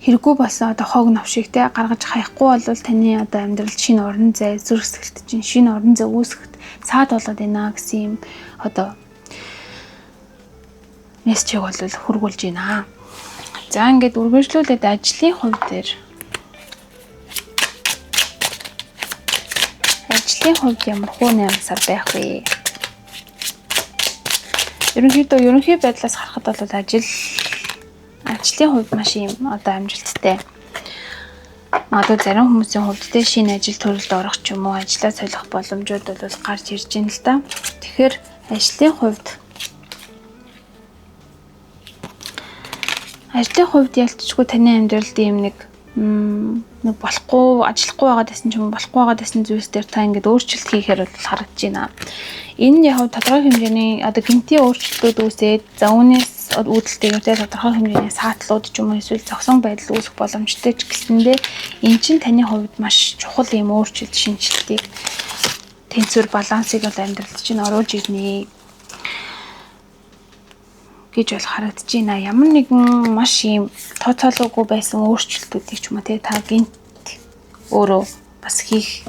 хэрэггүй болсон одоо хог новшиг те гаргаж хаяхгүй бол таны одоо амьдралд шинэ орон зай, зүрх сэтгэлд чинь шинэ орон зай үүсгэхэд цаад болоод байна гэсэн юм одоо мессежийг бол хүргүүлж байна. За ингээд үргэлжлүүлээд ажлын хувь дээр ажлын хувьд ямар хуу 8 сар байх вэ? Ерөнхийдөө ерөнхий байдлаас харахад бол ажлын хувьд маш юм одоо амжилттай. Магадгүй зарим хүмүүсийн хувьд те шинэ ажил төрөлд орох ч юм уу ажлаа солих боломжууд бол гарч ирж байна л да. Тэгэхээр ажлын хувьд ялцчгүй таны амьдралд ийм нэг нэг болохгүй ажиллахгүй байгаад байсан ч юм уу болохгүй байгаад байсан зүйлс дээр та ингээд өөрчлөлт хийхээр бол харагдаж байна. Энэ нь яг тодорхой хэмжээний одоо гэнэтийн өөрчлөлтүүд үүсээд за үүнээс үүдэлтэйгээр те тодорхой хэмжээний саатлууд ч юм уу эсвэл зогсон байдал үүсэх боломжтой ч гэсэндээ энэ чинь таны хувьд маш чухал ийм өөрчлөлт шинэчлэлтийг тэнцвэр балансыг бол амьдралд чинь оруулж ирнэ гэж бол харагдаж байна. Ямар нэгэн маш ийм тооцоолоогүй байсан өөрчлөлтүүдийг ч юм уу те та гэнэт өөрөө бас хийх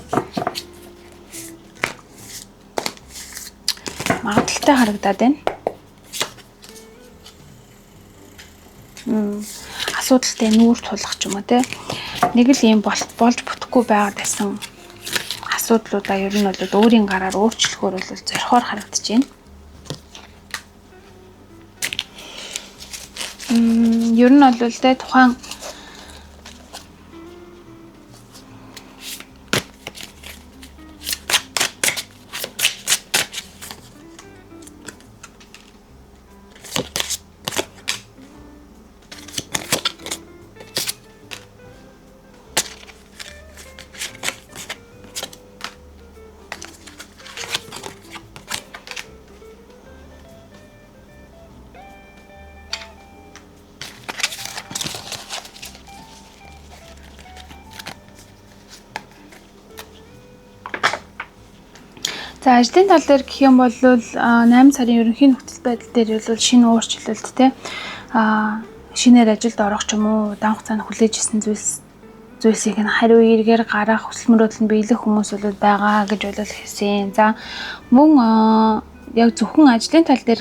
магадлалтай харагдаад байна. Асуудалтай нүүр тулах ч юм уу те. Нэг л ийм болж бүтэхгүй байгаад байсан асуудлуудаа ер нь бол өөрийн гараар өөрчлөхөөр бол зорихоор харагдаж байна. Ер нь бол те тухайн За ажлын тал дээр гэх юм бол 8 сарын ерөнхий нөхцөл байдал дээр бол шинэ өөрчлөлт те шинээр ажилд орох ч юм уу удаан хугацаанд хүлээж исэн зүйлсийг нь хариу эргээр гаргах хүсэл мөрөөдөл нь биелэх хүмүүс бол байгаа гэж бол хэлсэн. За мөн яг зөвхөн ажлын тал дээр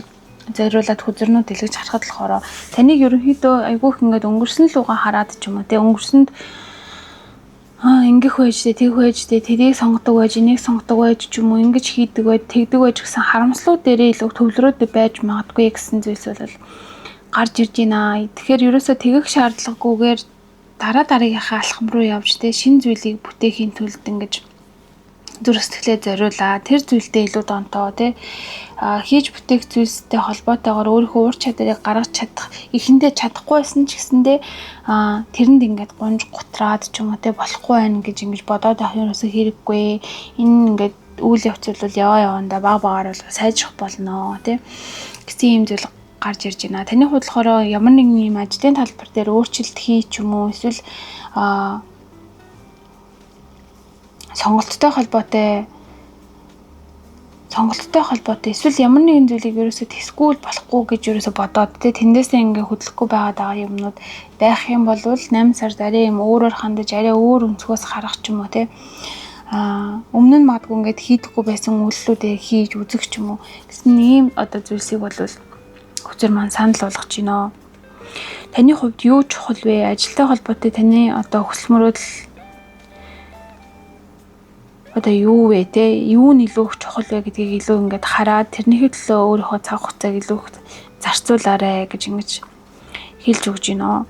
зориулаад хөзөрнүүд дэлгэж харахад болохоор таныг ерөнхийдөө айгүйх ингээд өнгөрсөн лугаа хараад ч юм уу те өнгөрсөнд ингэх байж тэ тэгэх байж тэ тэрийг сонгодог байж энийг сонгодог байж ч юм уу ингэж хийдэг байж тэгдэг байж гэсэн харамслууд дээрээ илүү төвлөрөөд байж магадгүй гэсэн зүйлс бол гарч ирж байна. Тэгэхээр ерөөсөө тэгэх шаардлагагүйгээр дараа дараагийнхаа алхам руу явж тэ шинэ зүйлийг бүтээхийн тулд ингэж зүрх сэтгэлээ зориулаа. Тэр зүйлдээ илүү донтоо тэ хийж бүтээх зүйлстэй холбоотойгоор өөрийнхөө ур чадварыг гаргаж чадах эхэндээ чадахгүй байсан ч гэсэндээ тэрэнд ингээд гунж гутраад ч юм уу тэ болохгүй байна гэж ингэж бодоод авах юм ерөөсөө хэрэггүй. Энэ ингээд үйл явц бол яваа явандаа баг багаар бол сайжрах болно тэ гэсэн юм зүйл гарч ирж байна. Таны хувьд болохоор ямар нэгэн юм ажлын талбар дээр өөрчлөлт хий ч юм уу эсвэл сонголттой холбоотой эсвэл ямар нэгэн зүйлийг ерөөсөө тэсгүй болохгүй гэж ерөөсөө бодоод тэ тэндээсээ ингээ хөдлөхгүй байгаад байгаа юмнууд байх юм бол 8 сард арай юм өөрөөр хандаж арай өөр өнцгөөс харах ч юм уу тэ өмнө нь магадгүй ингээд хийдэггүй байсан үйлдэлүүдээ хийж үзэх ч юм уу гэсэн ийм одоо зүйлсийг бол хөзөр маань санал болгож байна. Таны хувьд юу чухал вэ? Ажилтай холбоотой таны одоо хүсэл мөрөөдөл одоо юу вэ те юу нь илүү их чухал вэ гэдгийг илүү ингээд хараад тэрнийхээ төлөө өөрийнхөө цаг хугацааг илүү их зарцуулаарэ гэж ингэж хэлж өгч байна.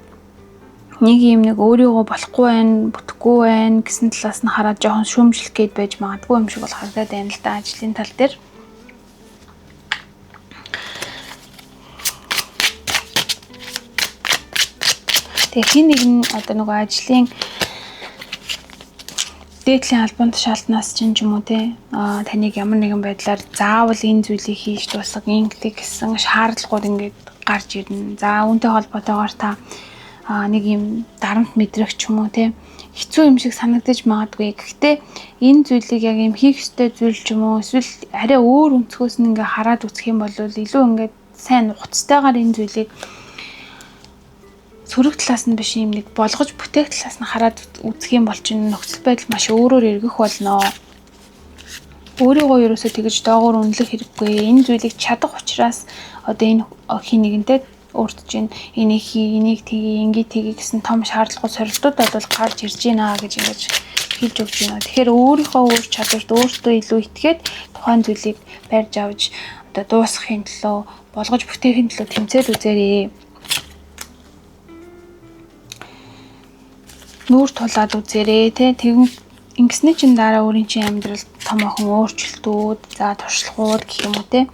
Нэг юм нэг өөрийгөө болохгүй байна, бүтэхгүй байна гэсэн талаас нь хараад жоохон шүүмжлэх гээд байж магадгүй юм шиг бол харагдаад байна л да ажлын тал дээр. Тэгээ хин нэг нь одоо нөгөө ажлын дээдлийн албан тушаалтнаас чинь ч юм уу те таныг ямар нэгэн байдлаар заавал энэ зүйлийг хийж дуусгах ингэдэг гэсэн шаардлагууд ингээд гарч ирнэ. За үүнтэй холбоотойгоор та нэг юм дарамт мэдрэх ч юм уу те хэцүү юм шиг санагдаж магадгүй. Гэхдээ энэ зүйлийг яг юм хийх ёстой зүйл ч юм уу эсвэл арай өөр өнцгөөс нь ингээ хараад үзэх юм бол илүү ингээд сайн нухацтайгаар энэ зүйлийг сөрөг талаас нь биш юм нэг болгож бүтээх талаас нь хараад үзэх юм бол чинь нөхцөл байдал маш өөрөөр эргэх болно. Өөрийгөө ерөөсөө тэгэж доогуур үнэлэх хэрэггүй. Энэ зүйлийг чадах учраас одоо энэ хин нэгэнтэй өөрт чинь энийг хий, энийг тэгье, ингээ тэгье гэсэн том шаардлагууд, сорилтууд бол гарч ирж байна гэж ингэж хэлж өгч байна. Тэгэхээр өөрийнхөө үр чадварт өөртөө илүү итгээд тухайн зүйлийг барьж авч одоо дуусгахын төлөө, болгож бүтээхийн төлөө тэмцээд үзээрэй. Нүүр тулаад үзээрэй тэ. Тэгэн ингэсний чинь дараа өөрийн чинь амьдралд томоохон өөрчлөлтүүд, за туршлагууд гэх юм уу те.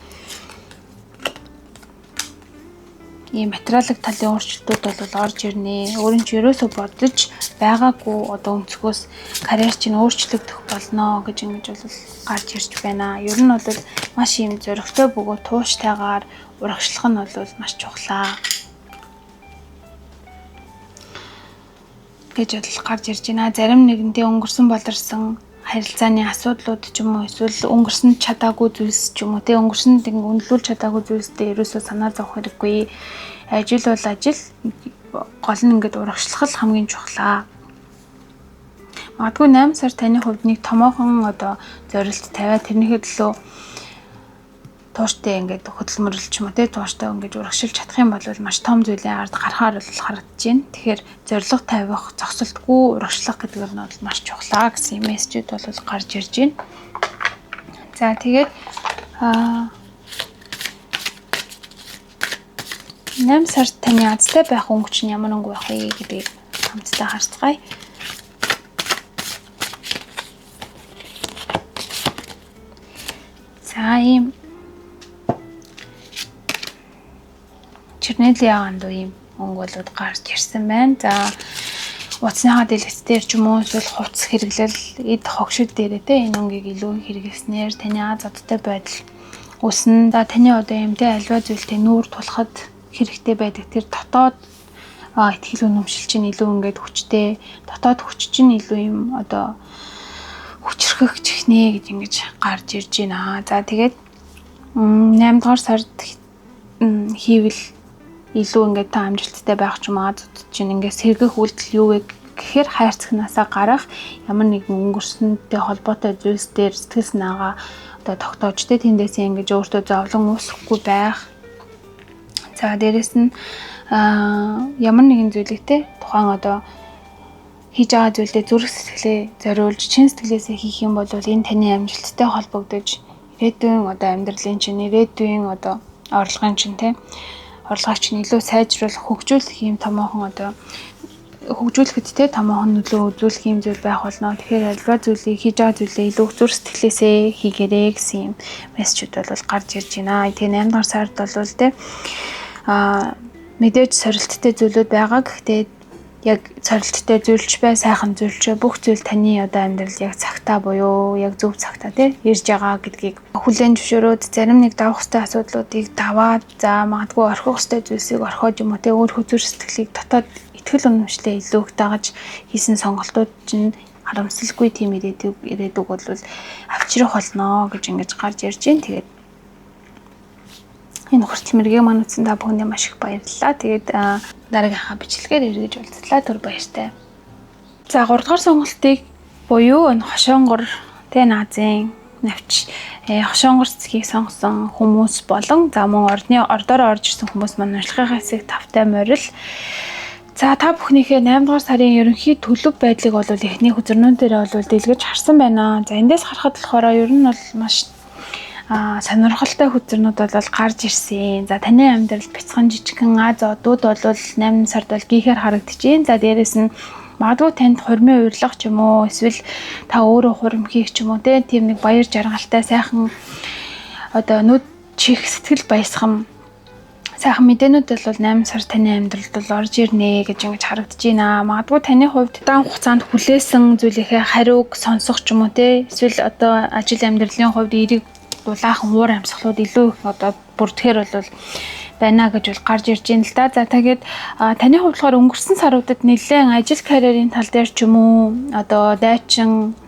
Ийм материалын талын өөрчлөлтүүд бол орж ирнэ. Өөрийн чинь ерөөсөө бодож байгаагүй одоо өнцгөөс карьер чинь өөрчлөгдөх болно гэж ингэж бол гарч ирж байна. Ер нь бол маш ийм зоригтой бөгөөд тууштайгаар урагшлах нь бол маш чухлаа гэж бодол гарч ирж байна. Зарим нэгэнтээ өнгөрсөн болорсон харилцааны асуудлууд ч юм уу эсвэл өнгөрсөн чадаагүй зүйлс ч юм уу те өнгөрсөнд ингэ үнэлүүлж чадаагүй зүйлстэй ерөөсөө санаа зовох хэрэггүй. Ажил бол ажил, гол нь ингээд урагшлах л хамгийн чухлаа. Магадгүй 8 сар таны хувьд нэг томоохон одоо зорилт тавиад тэрнийхээ төлөө тууштай ингээд хөдөлмөрлөж ч юм уу те тууштай ингээд урагшилж чадах юм бол маш том зүйлийн ард гарахаар бол харагдаж байна. Тэгэхээр зорилго тавих, зогсолтгүй урагшлах гэдэг нь бол маш чухлаа гэсэн мессежүүд бол гарч ирж байна. За тэгээд 8 сард таны азтай байх өнгө чинь ямар өнгө байх вэ гэдгийг хамтдаа харцгаая. За ийм чернелийн аганд ийм өнгө болоод гарч ирсэн байна. За утасныхаа дэлгэц дээр ч юм уу эсвэл хувцас хэрэглэл, эд хогшид дээрээ те энэ өнгийг илүү хэрэглэснээр таны аз одтой байдал өснө. За таны одоо юм те альва зүйлтэй нүүр тулахад хэрэгтэй байдаг тэр дотоод итгэл үнэмшил чинь илүү ингээд хүчтэй, дотоод хүч чинь илүү юм одоо хүчрхэх чихнэ гэж ингэж гарч ирж байна. За тэгээд 8 дугаар сард хийвэл илүү ингээд та амжилттай байх ч юм аа зүт чинь ингээд сэргэх үйлдэл юу вэ гэхээр хайрцагнаасаа гарах ямар нэгэн өнгөрсөнтэй холбоотой зүйлс дээр сэтгэл санаагаа одоо тогтоож тэ тэндээсээ ингэж өөртөө зовлон үүсэхгүй байх. За дээрэс нь ямар нэгэн зүйлийг те тухайн одоо хийж байгаа зүйлдээ зүрх сэтгэлээ зориулж чин сэтгэлээсээ хийх юм бол энэ таны амжилттай холбогдож ирээдүйн одоо амьдралын чинь ирээдүйн одоо орлогын чинь те орлогыг чинь илүү сайжруулах, хөгжүүлэх юм томоохон одоо хөгжүүлэхэд те томоохон нөлөө үзүүлэх юм зүйл байх болно. Тэгэхээр альва зүйлийг хийж байгаа зүйлээ илүү зүрх сэтгэлээсээ хийгээрэй гэсэн юм мессежүүд бол гарч ирж байна. Тэгээ 8 дугаар сард бол те мэдээж сорилттой зүйлүүд байгаа. Гэхдээ яг сорилттой зүйлч бай, сайхан зүйлч бай, бүх зүйл таны одоо амьдрал яг цагтаа буюу яг зөв цагтаа тий ирж байгаа гэдгийг хүлээн зөвшөөрөөд зарим нэг давах ёстой асуудлуудыг даваад за магадгүй орхих ёстой зүйлсийг орхиод юм уу тий өөр зүрх сэтгэлийг дотоод итгэл үнэмшлээ илүү их дагаж хийсэн сонголтууд чинь харамсалгүй тийм ирээдүг бол авчрах болно гэж ингэж гарч ирж байна. Тэгээд энэ хүртэл мэргийг маань үзсэн та бүхэндээ маш их баярлалаа. Тэгээд дараагийнхаа бичлэгээр эргэж уулзлаа. Түр баяртай. За 3 дугаар сонголтыг буюу энэ хошоонгор тэ наазын навч хошоонгор цэцгийг сонгосон хүмүүс болон за мөн ордны ордоор орж ирсэн хүмүүс маань уншлагынхаа хэсэг тавтай морил. За та бүхнийхээ 8 дугаар сарын ерөнхий төлөв байдлыг бол эхний хөзөрнөн дээр бол дэлгэж харсан байна. За эндээс харахад болохоор ер нь бол маш сонирхолтой хөзөрнүүд бол гарч ирсэн. За таны амьдрал бяцхан жижигхэн аз одууд бол 8 сард бол гихээр харагдчихээн. За дээрэс нь магадгүй танд хурмын урилга ч юм уу эсвэл та өөрөө хурим хийх ч юм уу тийм нэг баяр жаргалтай сайхан одоо нүд чих сэтгэл баясгам сайхан мэдээнүүд бол 8 сар таны амьдралд бол орж ирнэ гэж ингэж харагдаж байна. Магадгүй таны хувьд удаан хугацаанд хүлээсэн зүйлийнхээ хариуг сонсох ч юм уу те эсвэл одоо ажил амьдралын хувьд эерэг дулаахан уур амьсгалууд илүү их одоо бүрдэхээр бол байна гэж бол гарч ирж байна л да. За тэгээд таны хувьд болохоор өнгөрсөн саруудад нэлээд ажил карьерийн тал дээр ч юм уу одоо дайчин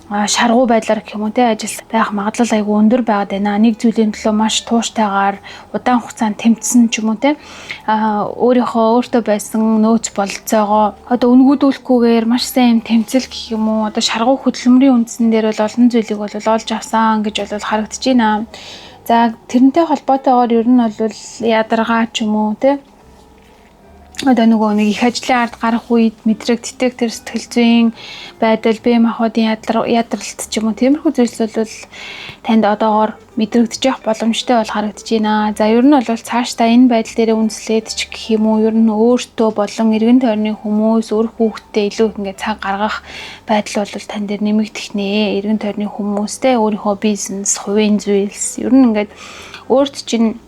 шаргуу байдлаар гэх юм уу те ажил байх магадлал айгүй өндөр байгаад байна. Нэг зүйлийн төлөө маш тууштайгаар удаан хугацаанд тэмцсэн ч юм уу те өөрийнхөө өөртөө байсан нөөц бололцоогоо одоо үнгүүдүүлэхгүйгээр маш сайн юм тэмцэл гэх юм уу одоо шаргуу хөдөлмөрийн үндсэн дээр бол олон зүйлийг бол олж авсан гэж бол харагдаж байна. За тэрнтэй холбоотойгоор ер нь бол ядаргаа ч юм уу те одоо нөгөө нэг их ажлын ард гарах үед мэдрэгддэг тэр сэтгэл зүйн байдал, бие махбодын ядралт ч юм уу тиймэрхүү зүйлс бол танд одоогоор мэдрэгдэж явах боломжтой бол харагдаж байна. За ер нь бол цаашдаа энэ байдал дээрээ үндэслээд ч гэх юм уу ер нь өөртөө болон эргэн тойрны хүмүүс, үр хүүхдтэй илүү их ингээд цаг гаргах байдал бол тань дээр нэмэгдэх нэ. Эргэн тойрны хүмүүстэй өөрийнхөө бизнес, хувийн зүйлс ер нь ингээд өөрт чинь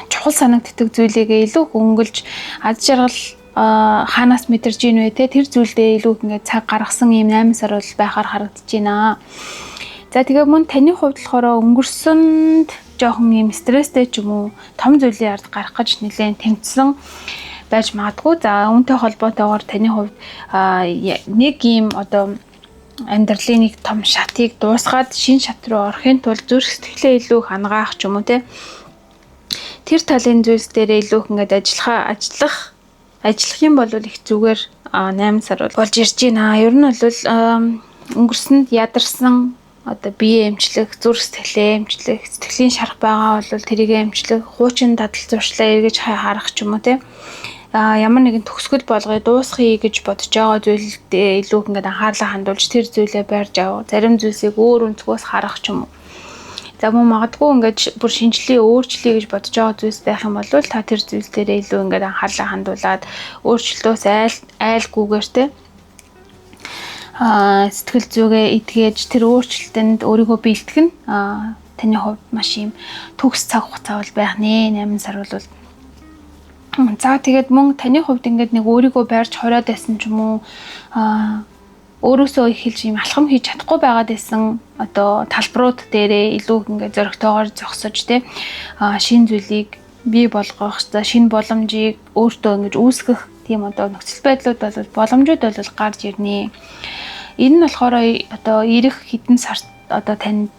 чухал санагддаг зүйлийгээ илүү хөнгөлж аз жаргал хаанаас мэдэрж ийн вэ те тэр зүйлдээ илүү ингээд цаг гаргасан ийм 8 сар бол байхаар харагдаж байна. За тэгээ мөн таны хувьд болохоор өнгөрсөнд жоохон ийм стресстэй ч юм уу том зүйлийн ард гарах гэж нэлээд тэмцсэн байж магадгүй. За үүнтэй холбоотойгоор таны хувьд нэг ийм одоо амьдралын нэг том шатыг дуусгаад шинэ шат руу орохын тулд зүрх сэтгэлээ илүү их ангаах ч юм уу те тэр талын зүйлс дээрээ илүү их ингээд ажиллах юм бол их зүгээр 8 сар болж ирж байна. Ер нь бол өнгөрсөнд ядарсан одоо бие эмчлэх, зүрх сэтгэлээ эмчлэх, сэтгэлийн шарах байгаа бол тэрийг эмчлэх, хуучин дадал зуршлаа эргэж харах ч юм уу те. Ямар нэгэн төгсгөл болгоё, дуусгая гэж бодож байгаа зүйлдээ илүү их ингээд анхаарлаа хандуулж тэр зүйлээ барьж авах, зарим зүйлсийг өөр өнцгөөс харах ч юм уу. За мөн магадгүй ингээд бүр шинжлэе, өөрчлөе гэж бодож байгаа зүйлс байх юм бол та тэр зүйл дээрээ илүү ингээд анхаарлаа хандуулад өөрчлөлтөөс айлгүйгээр те сэтгэл зүгээ эдгэж тэр өөрчлөлтөнд өөрийгөө бэлтгэх нь таны хувьд маш юм төгс цаг хугацаа бол байх нэ. 8 сар бол за тэгээд мөн таны хувьд ингээд нэг өөрийгөө барьж хориод байсан ч юм уу өөрөөсөө эхэлж юм алхам хийж чадахгүй байгаад байсан одоо талбарууд дээрээ илүү ингээд зоригтойгоор зогсож те шинэ зүйлийг бий болгох, за шинэ боломжийг өөртөө ингэж үүсгэх тийм одоо нөхцөл байдлууд бол боломжууд бол гарч ирнэ. Энэ нь болохоор одоо ирэх хэдэн сард одоо тань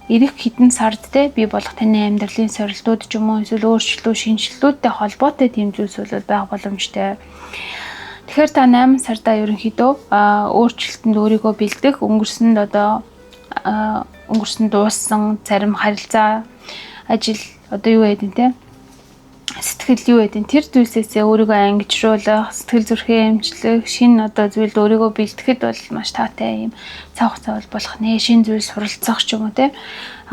ирэх хэдэн сард те бий болох таны амьдралын сорилтууд ч юм уу эсвэл өөрчлөлт, шинэчлэлүүдтэй холбоотой тийм зүйлс бол байх боломжтой. Тэгэхээр та 8 сардаа ерөнхийдөө өөрчлөлтөнд өөрийгөө бэлдэх, өнгөрсөнд одоо өнгөрсөн дууссан зарим харилцаа, ажил одоо юу гэдэг нь те сэтгэл юу гэдэг нь тэр зүйлсээсээ өөрийгөө ангижруулах, сэтгэл зүрхээ эмчлэх, шинэ одоо зүйлд өөрийгөө бэлтгэхэд бол маш таатай юм цаг хугацаа бол болох нэ. Шинэ зүйл суралцах ч юм уу те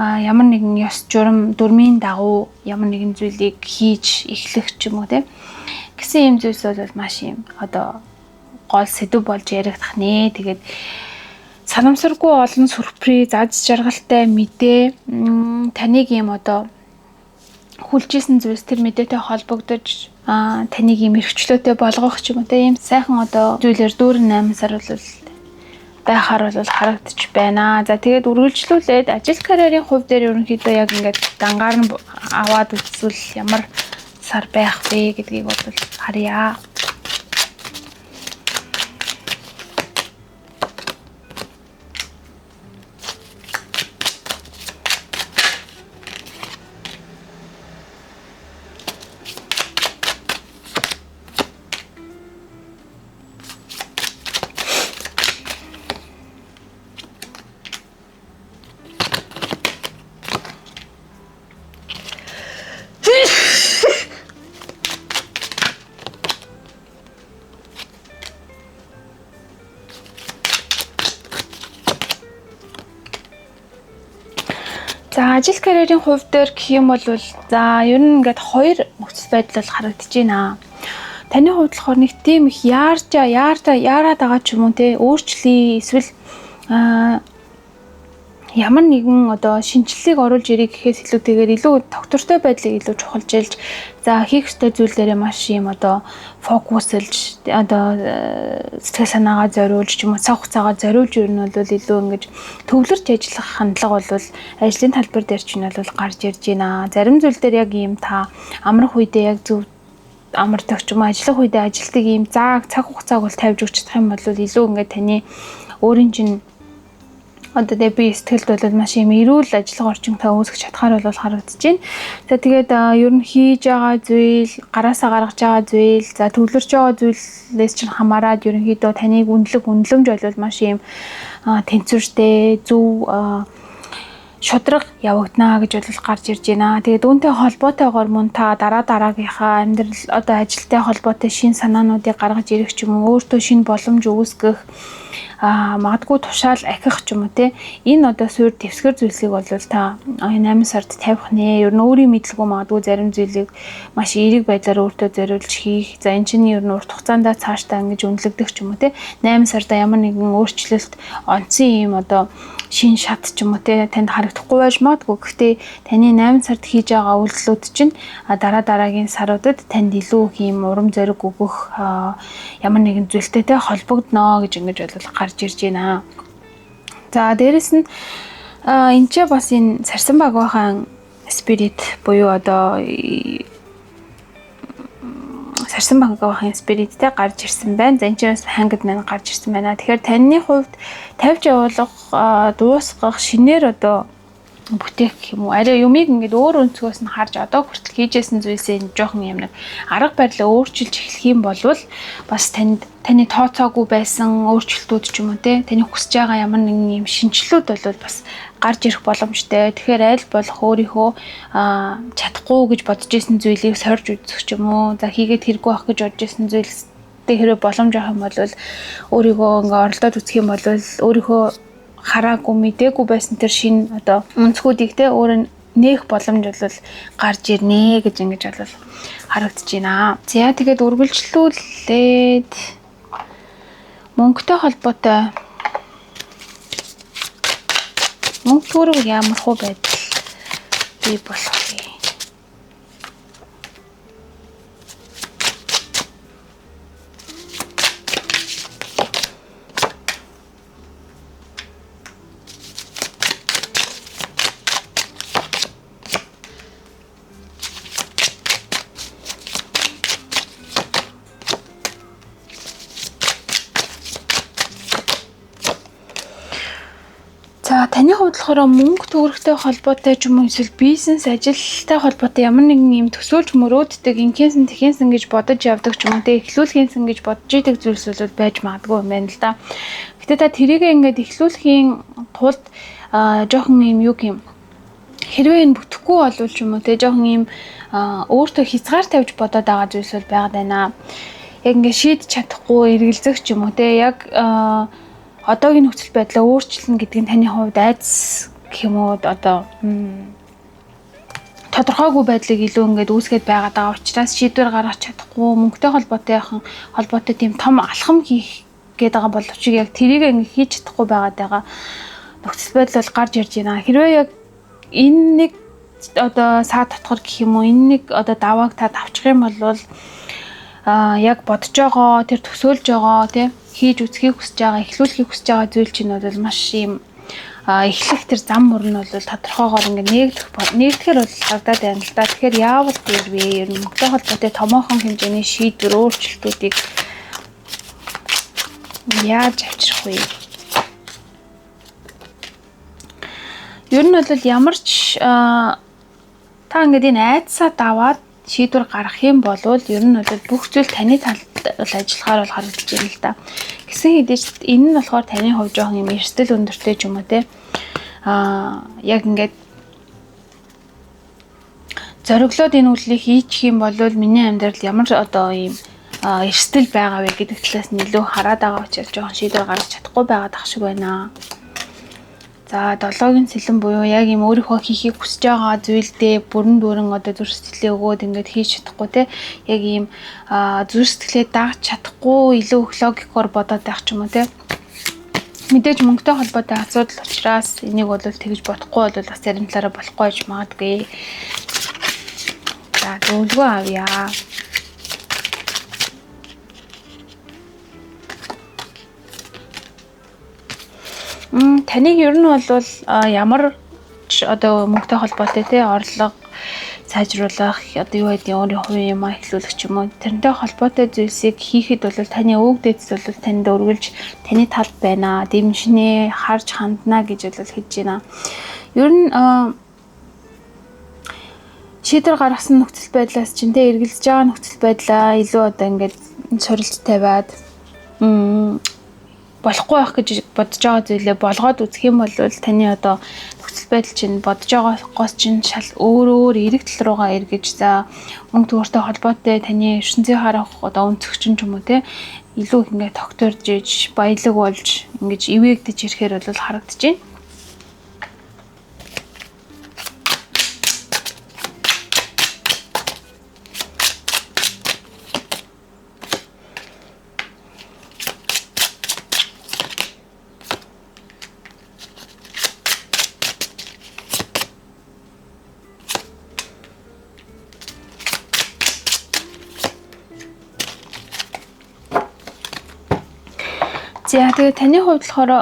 ямар нэгэн ёс журам дүрмийн дагуу ямар нэгэн зүйлийг хийж эхлэх ч юм уу те гэсэн юм зүйлс бол маш юм одоо гол сэдв болж яригдах нэ. Тэгээд санамсаргүй олон сюрприз, аз жаргалтай мэдээ таныг юм одоо хүлжсэн зүйлс тэр мэдээтэй холбогдож таныг юм эрхчлөөтэй болгох ч юм уу те ийм сайхан одоо зүйлээр дүүрэн 8 сар бол байхаар бол харагдаж байна. За тэгээд үргэлжлүүлээд ажил карьерийн хувь дээр ерөнхийдөө яг ингээд дангаар нь аваад үзвэл ямар сар байх вэ гэдгийг бол харъя. За ажил карьерийн хувь дээр гэх юм бол за ер нь ингээд хоёр нөхцөл байдал бол харагдаж байна. Таны хувьд болохоор нэг тийм их яараад байгаа ч юм уу те өөрчлөе эсвэл Ямар нэгэн одоо шинэчлэлийг оруулж ирэх гэхээс илүүтэйгээр илүү тогтвортой байдлыг илүү чухалчилж, за хийх ёстой зүйлээрээ маш юм одоо focus-лж, одоо сэтгэл санаагаа зориулж ч юм уу, цаг хугацаагаа зориулж ер нь бол илүү ингэж төвлөрч ажиллах хандлага бол ажлын талбар дээр чинь бол гарч ирж байна. Зарим зүйл дээр яг ийм та амрах үедээ яг зөв амардаг ч юм уу, ажиллах үедээ ажилтдаг ийм зааг цаг хугацааг бол тавьж өгч чадах юм бол илүү ингээд таны өөрийн чинь одоо тэгээ би сэтгэлд бол маш юм эрүүл ажиллах орчин та үүсгэж чадхаар бол харагдаж байна. За тэгээд ер нь хийж байгаа зүйл, гараасаа гаргаж байгаа зүйл, за төвлөрч байгаа зүйлээс чинь хамаарат ерөнхийдөө таныг үнэлэх үнэлэмж бол маш юм тэнцвэртэй, зөв, шударга явагдана гэж бол гарч ирж байна. Тэгээд үүнтэй холбоотойгоор мөн та дараа дараагийнхаа амьдрал одоо ажилтай холбоотой шинэ санаануудыг гаргаж ирэх ч юм уу, өөртөө шинэ боломж үүсгэх, магадгүй тушаал ахих ч юм уу те. Энэ одоо суурь дэвсгэр зүйлсийг бол та 8 сард тавих нэ. Ер нь өөрийн мэдлгүй магадгүй зарим зүйлийг маш эерэг байдлаар өөртөө зориулж хийх. За энэ чинь ер нь урт хугацаанд цаашдаа ингэж үнэлэгдэх ч юм уу те. 8 сарда ямар нэгэн өөрчлөлт, онцгийн ийм одоо шин шат ч юм уу те танд харагдахгүй байж магадгүй. Гэхдээ таны 8 сард хийж байгаа үйлдэлүүд чинь дараа дараагийн саруудад танд илүү их ийм урам зориг өгөх ямар нэгэн зүйлтэй те холбогдно гэж ингэж бол гарч ирж байна. За дээрэс нь энэ ч бас энэ сарсан багваахан spirit буюу одоо сарсан багваахан spirit те гарч ирсэн байна. За энэ ч бас Hanged Man гарч ирсэн байна. Тэгэхээр таны хувьд тавьж явуулах, дуусгах, шинээр одоо бүтээх гэх юм уу. Арай юмыг ингээд өөр өнцгөөс нь харж одоо хүртэл хийжсэн зүйлсээ жоохон юм нэг арга барилаа өөрчилж эхлэх юм бол бас танд таны тооцоогүй байсан өөрчлөлтүүд ч юм уу те таны хүсэж байгаа ямар нэгэн юм шинэчлэлүүд бол бас гарч ирэх боломжтой. Тэгэхээр аль болох өөрийнхөө чадахгүй гэж бодож исэн зүйлийг сорж үзэх ч юм уу. За хийгээд хэрэггүй байх гэж бодож исэн зүйлстэй хэрвээ боломж авах юм бол өөрийгөө ингээ оролдоод үзэх юм бол өөрийнхөө хараагүй, мдээгүй байсан тэр шинэ одоо өнцгүүдийг те өөрөө нээх боломж бол гарч ирнэ гэж ингэж бол харагдаж байна. За тэгээд үргэлжлүүлээд мөнгөтэй холбоотой мөнгө төгрөг ямар хуу байдал бий болох вэ? За таны хувьд болохоор мөнгө төгрөгтэй холбоотой ч юм уу эсвэл бизнес ажилтай холбоотой ямар нэгэн юм төсөөлж мөрөөддөг, инкенсэн тэхэнсэн гэж бодож явдаг ч юм уу те эхлүүлэхийнсэн гэж бодож идэг зүйлс бол байж магадгүй юм байна л да. Гэтэ та тэрийг ингээд эхлүүлэхийн тулд жоохон юм юу юм хэрвээ энэ бүтэхгүй болвол ч юм уу те жоохон юм өөртөө хязгаар тавьж бодоод байгаа зүйлс бол байгаад байна. Яг ингээд шийдэж чадахгүй эргэлзэх ч юм уу те яг одоогийн нөхцөл байдлаа өөрчилнө гэдэг нь таны хувьд айдас гэх юм уу одоо тодорхойгүй байдлыг илүү ингээд үүсгээд байгаад байгаа учраас шийдвэр гаргах чадахгүй, мөнгөтэй холбоотой тийм том алхам хийх гээд байгаа боловч яг тэрийг ингээд хийж чадахгүй байгаад байгаа нөхцөл байдал бол гарч ирж байна. Хэрвээ яг энэ нэг одоо саа татгар гэх юм уу, энэ нэг одоо давааг та давчих юм бол яг бодож байгаа, тэр төсөөлж байгаа, тий хийж үзхийг хүсэж байгаа, эхлүүлэхийг хүсэж байгаа зүйл чинь бол маш юм эхлэх тэр зам мөр нь бол тодорхойгоор ингээд нэгдэхээр бол харагдаад байна л да. Тэгэхээр яавал дээр вэ? Ер нь мөнгөтэй холбоотой томоохон хэмжээний шийдвэр өөрчлөлтүүдийг яаж авчрах вэ? Ер нь бол ямар ч та ингээд энэ айдсаа даваад шийдвэр гаргах юм бол ер нь бол бүх зүйл таны талд ажиллахаар бол харагдаж байна л да. Гэсэн хэдий ч энэ нь болохоор таны хувьд жоохон юм эрсдэл өндөртэй ч юм уу те. Яг ингээд зориглоод энэ үйлдэлийг хийчих юм бол миний амьдрал ямар одоо ийм эрсдэл байгаа вэ гэдэг талаас нь илүү хараад байгаа учраас жоохон шийдвэр гаргаж чадахгүй байгаад ах шиг байна. За долоогийн сэлэн буюу яг юм өөрийнхөө хийхийг хүсэж байгаа зүйлдээ бүрэн дүүрэн одоо зүрх сэтгэлээ өгөөд ингээд хийж чадахгүй те яг ийм зүрх сэтгэлээ дагж чадахгүй илүү их логикоор бодоод байх ч юм уу те. Мэдээж мөнгөтэй холбоотой асуудал учраас энийг бол тэгж бодохгүй бол бас зарим талаараа болохгүй байж магадгүй. За, зөвлөгөө авъя. Таныг ер нь бол ямар ч одоо мөнгөтэй холбоотой те орлого сайжруулах одоо юу гэдэг өөрийн хувийн юм эхлүүлэх ч юм уу тэрнтэй холбоотой зүйлсийг хийхэд бол таны өвөг дээдс бол танд өргөлж таны талд байна, дэмжинэ, харж хандна гэж бол хэлж байна. Ер нь шийдвэр гаргасан нөхцөл байдлаас чинь те эргэлзэж байгаа нөхцөл байдлаа илүү одоо ингээд сорилт тавиад болохгүй байх гэж бодож байгаа зүйлээ болгоод үзэх юм бол таны одоо нөхцөл байдал чинь бодож байгаагоос чинь шал өөр өөр эерэг тал руугаа эргэж, за мөнгө төгрөгтэй холбоотой таны ертөнцийн харах одоо өнцөг чинь ч юм уу те илүү их ингээд тогтворж иж баялаг болж ингэж ивээгдэж ирэхээр бол харагдаж байна. За тэгээ таны хувьд болохоор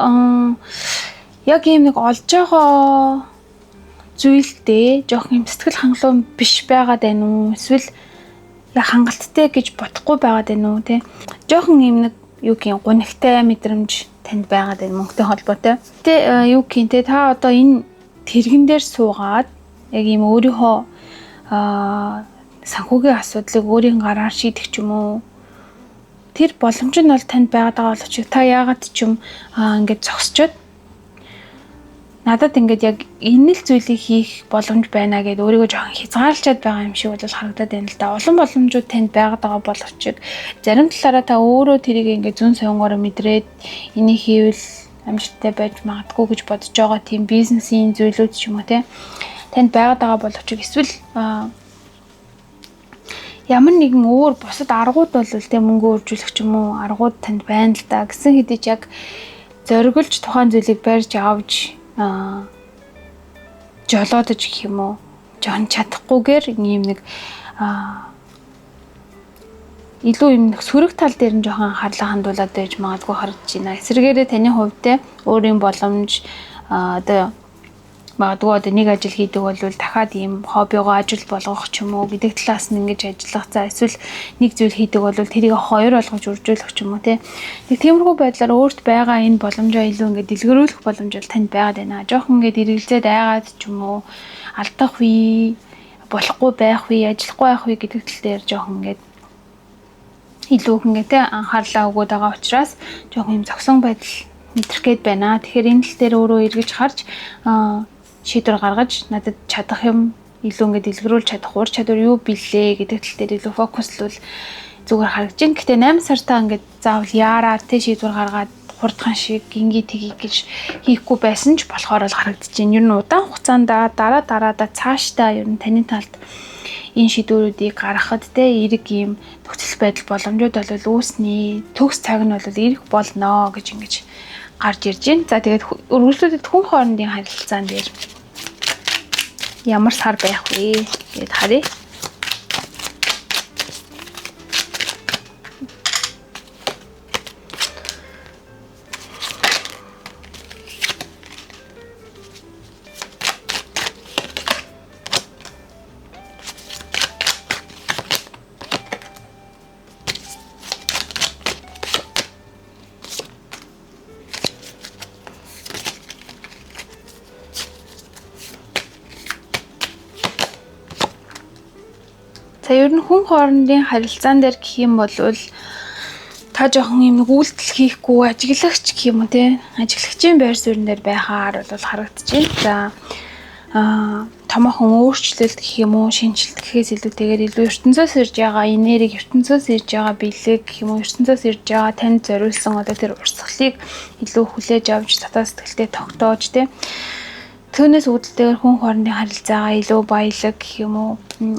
яг ийм нэг олж байгаа зүйлдээ жоох юм сэтгэл хангалуун биш байгаад байна уу? Эсвэл яг хангалттай гэж бодохгүй байгаад байна уу те? Жохон ийм нэг юу гин гунигтай мэдрэмж танд байгаад байна мөнгөтэй холбоотой. Тэ юу гин те та одоо энэ тэрэгэн дээр суугаад яг ийм өөрийнхөө санхүүгийн асуудлыг өөрийн гараар шийдэх ч юм уу? Тэр боломж нь бол танд байгаад байгаа боловч та яагаад ч юм ингээд зогсчод надад ингээд яг энэ л зүйлийг хийх боломж байна гэдээ өөрийгөө жоохон хязгаарлалчаад байгаа юм шиг бол харагдаад байна л да. Олон боломжууд танд байгаад байгаа боловч зарим талаараа та өөрөө тэрийг ингээд зүүн сонгороо мэдрээд энийг хийвэл амжилттай байж магадгүй гэж бодож байгаа тийм бизнесийн зүйлүүд ч юм уу те танд байгаад байгаа боловч эсвэл ямар нэгэн өөр бусад аргууд бол те мөнгө үржүүлэх ч юм уу аргууд танд байна л да гэсэн хэдий ч яг зориглож тухайн зүйлийг барьж авч жолоодож гэх юм уу жоон чадахгүйгээр ийм нэг илүү юм нэг сөрөг тал дээр нь жоохон анхаарлаа хандуулад байж магадгүй харагдаж байна. Эсвэргээрээ таны хувьд те өөрийн боломж одоо магадгүй одоо нэг ажил хийдэг бол дахиад ийм хоббигоо ажил болгох ч юм уу гэдэг талаас нь ингэж ажиллах. За эсвэл нэг зүйл хийдэг бол тэрийг хоёр болгож үржүүлэх ч юм уу те. Нэг тиймэрхүү байдлаар өөрт байгаа энэ боломжоо илүү ингээд дэлгэрүүлэх боломж бол танд байгаад байна. Жохон ингээд эргэлзээд айгаад ч юм уу алдах үе, болохгүй байх үе, ажиллахгүй байх үе гэдэг тал дээр жохон ингээд илүү их ингээд те анхаарлаа өгөөд байгаа учраас жохон юм зогсон байдал мэдрэх гээд байна. Тэгэхээр энэ тал дээр өөрөө эргэж харж шийдвэр гаргаж надад чадах юм илүү ингээд дэлгэрүүлж чадах ур чадвар юу билээ гэдэг тал дээр илүү фокуслуул зүгээр харагдаж байна. Гэтэ 8 сартаа ингээд заавал яараар тэ шийдвэр гаргаад хурдхан шиг инги тгий гэж хийхгүй байсан ч болохоор л харагдаж байна. Ер нь удаан хугацаанд дараа дараадаа цаашдаа ер нь таны талд энэ шийдвэрүүдийг гаргахад те эерэг ийм нөхцөл байдал боломжууд бол үүснэ. Төгс цаг нь бол ирэх болно гэж ингэж гарч ирж байна. За тэгээд өргөжлүүлэлт хүн хоорондын харилцаан дээр ямар сар байх вэ гэд харъя. За ер нь хүн хоорондын харилцаан дээр гэх юм бол та жоохон юм нэг үйлдэл хийхгүй ажиглагч гэх юм уу те ажиглагчийн байр суурин дээр байхаар бол харагдаж байна. За томоохон өөрчлөлт гэх юм уу шинэчлэлт гэхээс илүүтэйгээр илүү ертөнцөөс ирж байгаа энерги, ертөнцөөс ирж байгаа бэлэг гэх юм уу ертөнцөөс ирж байгаа танд зориулсан одоо тэр урсгалыг илүү хүлээж авч татаа сэтгэлдээ тогтоож те түүнээс үүдэлтэйгээр хүн хоорондын харилцаагаа илүү баялаг гэх юм уу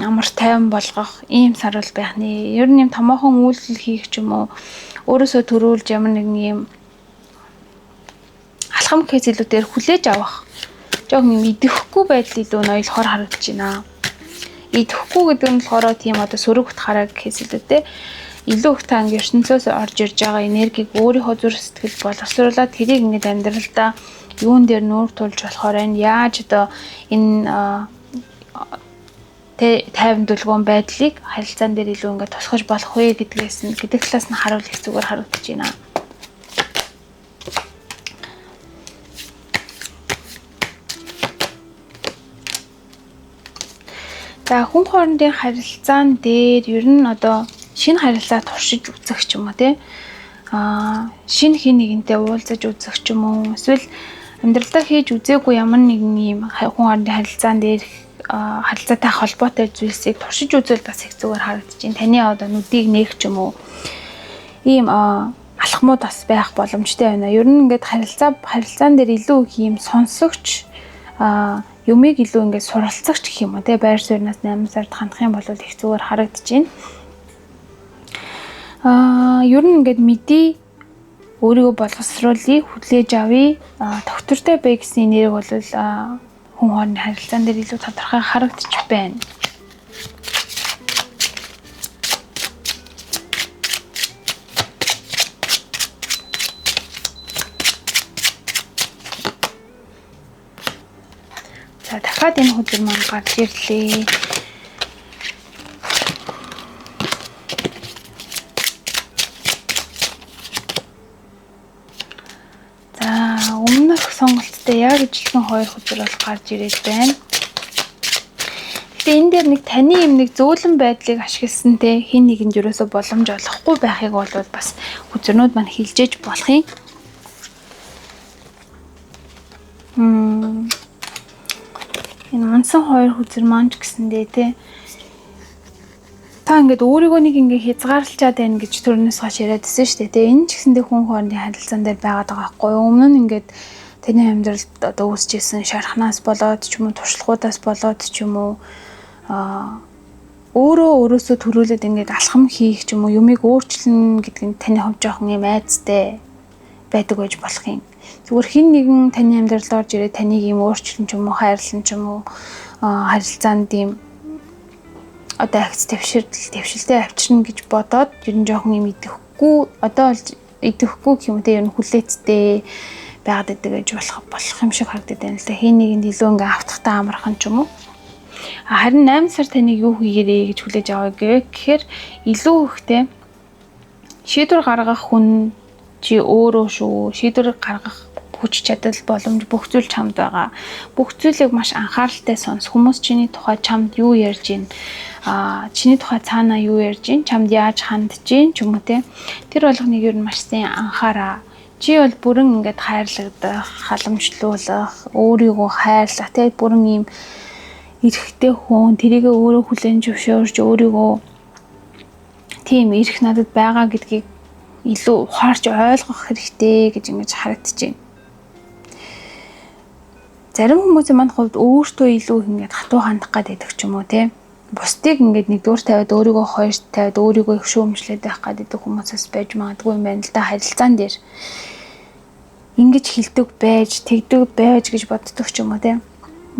амар тайван болгох ийм сар бол байх нэ. Ер нь юм томоохон үйлдэл хийх ч юм уу өөрөөсөө төрүүлж ямар нэгэн ийм Алхам гэхээс илүүгээр хүлээж авах. Жоохон юм идэхгүй байдал илүү ноёлохоор харагдаж байна. Идэхгүй гэдэг нь болохоор тийм одоо сөрөг утгаараа гэхээс илүүтэй илүү их та ингээ ертөнцөөс орж ирж байгаа энергийг өөрийнхөө зүрх сэтгэл боловсруулаад тэрийг ингээд амьдралдаа юун дээр нүүр тулж болохоор энэ яаж одоо энэ тайван дүлгөөн байдлыг харилцаан дээр илүү ингээд тусгаж болох вэ гэдгээс нь гэдэг талаас нь харуул их зүгээр харагдаж байна. За хүн хоорондын харилцаан дээр ер нь одоо шинэ харилцаа туршиж үзэх ч юм уу тий. Шинэ хин нэгэнтэй уулзаж үзэх ч юм уу эсвэл амьдралдаа хийж үзээгүй ямар нэгэн юм хүн хоорондын харилцаан дээр харилцаатай холбоотой зүйлсийг туршиж үзвэл бас их зүгээр харагдаж байна. Таны одоо нүдийг нээх ч юм уу ийм алхмууд бас байх боломжтой байна. Ер нь ингээд харилцаан дээр илүү их ийм сонсогч юмыг илүү ингээд суралцагч гэх юм уу те байр сууриас 8 сард хандах юм бол их зүгээр харагдаж байна. Ер нь ингээд мэдээ өөрийгөө боловсруулъя, хүлээж авъя, доктортой бай гэсэн нэрийг бол хүн хоорондын харилцаан дээр илүү тодорхой харагдчих байна. За дахиад энэ хөдөр маань гарч ирлээ. За өмнөх сонголттой яг ижилхэн хоёр хөдөр бол гарч ирээд байна. Гэхдээ энэ дээр нэг таны юм нэг зөөлөн байдлыг ашигласан те хин нэгэнд юусоо боломж олохгүй байхыг бол бас хөзөрнүүд маань хилжээж болох юм. Энэ унсан хоёр хөзөр маань ч гэсэндээ те та ингээд өөрийгөө нэг ингээд хязгаарлалчаад байна гэж төрнөөс хойш яриад байсан шүү дээ те. Энэ ч гэсэндээ хүн хоорондын харилцаан дээр байгаад байгаа байхгүй юу. Өмнө нь ингээд таны амьдралд одоо үүсчихсэн шархнаас болоод ч юм уу туршлагуудаас болоод ч юм уу өөрөө өөрөөсөө төрүүлээд ингээд алхам хийх ч юм уу юмыг өөрчлөн гэдэг нь таны хувьд жоохон юм айцтай байдаг байж болох юм. Зүгээр хин нэгэн таны амьдралд орж ирээд таныг юм өөрчлөн ч юм уу хайрлан ч юм уу харилцаанд юм одоо агц твшилтэй авчирна гэж бодоод ер нь жоохон юм идэхгүй одоо бол идэхгүй гэх юм те ер нь хүлээцтэй байгаад байдаг гэж болох юм шиг харагдаад байна л да. Хин нэгэнд илүү ингээ автахтаа амархан ч юм уу. Харин 8 сар таныг юу хийгэрээ гэж хүлээж аваа гэхээр илүү ихтэй шийдвэр гаргах хүн чи өөрөө шүү. Шийдвэр гаргах хүч чадал боломж бүх зүйл чамд байгаа. Бүх зүйлийг маш анхааралтай сонс. Хүмүүс чиний тухай чамд юу ярьж байна? Чиний тухай цаанаа юу ярьж байна? Чамд яаж хандж байна ч юм уу те. Тэр болгоныг ер нь маш сайн анхаараа. Чи бол бүрэн ингээд хайрлагдах, халамжлуулах, өөрийгөө хайрлах те бүрэн ийм эрхтэй хүн, тэрийгэ өөрөө хүлээн зөвшөөрч өөрийгөө тийм эрх надад байгаа гэдгийг илүү ухаарч ойлгох хэрэгтэй гэж ингэж харагдаж байна. Зарим хүмүүсийн мань хувьд өөртөө илүү их ингээд хатуу хандах гээд байдаг ч юм уу те. Бусдыг ингээд нэгдүгээр тавиад өөрийгөө хоёрт тавиад өөрийгөө их шүүмжлээд байх гээд байдаг хүмүүсээс байж магадгүй юм байна л да харилцаан дээр. Ингэж хилдэг байж, тэгдэг байж гэж боддог ч юм уу те.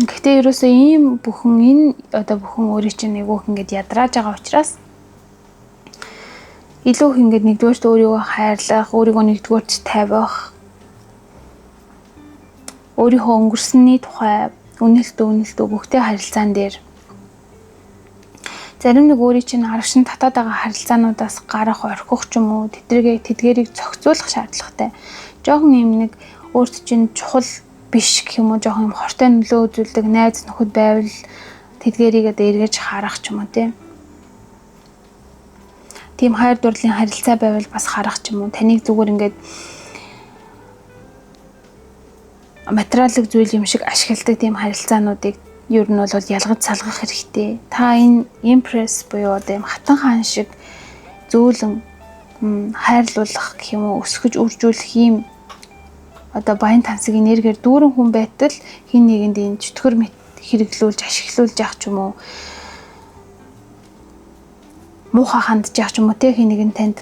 Гэхдээ ерөөсөө ийм бүхэн энэ одоо бүхэн өөрийн чинь нэгүүх ингээд ядрааж байгаа учраас илүү их ингээд нэгдүгээрт өөрийгөө хайрлах, өөрийгөө нэгдүгээрт тавих, өөрийнхөө өнгөрсөний тухай үнэлт өгөхтэй харилцаан дээр зарим нэг өөрийн чинь аравшин татаад байгаа харилцаануудаас гарах, орхих ч юм уу тэдгээрийг зохицуулах шаардлагатай. Жохон юм нэг өөрт чинь чухал биш гэх юм уу жохон юм хортой нөлөө үзүүлдэг найз нөхөд байвал тэдгээрийг одоо эргэж харах ч юм уу тийм. Тийм хайр дурлалын харилцаа байвал бас харах ч юм уу. Таныг зүгээр ингээд материалын зүйл юм шиг ашигладаг тийм харилцаануудыг ер нь бол ялгаж салгах хэрэгтэй. Та энэ импресс буюу одоо юм хатан хаан шиг зөөлөн хайрлуулах гэх юм уу өсгөж үржүүлэх юм одоо баян тансаг энергиэр дүүрэн хүн байтал хин нэгэнд энэ чөтгөр мэт хэрэглүүлж ашиглуулж явах ч юм уу муухай хандж явах ч юм уу те хин нэгэн танд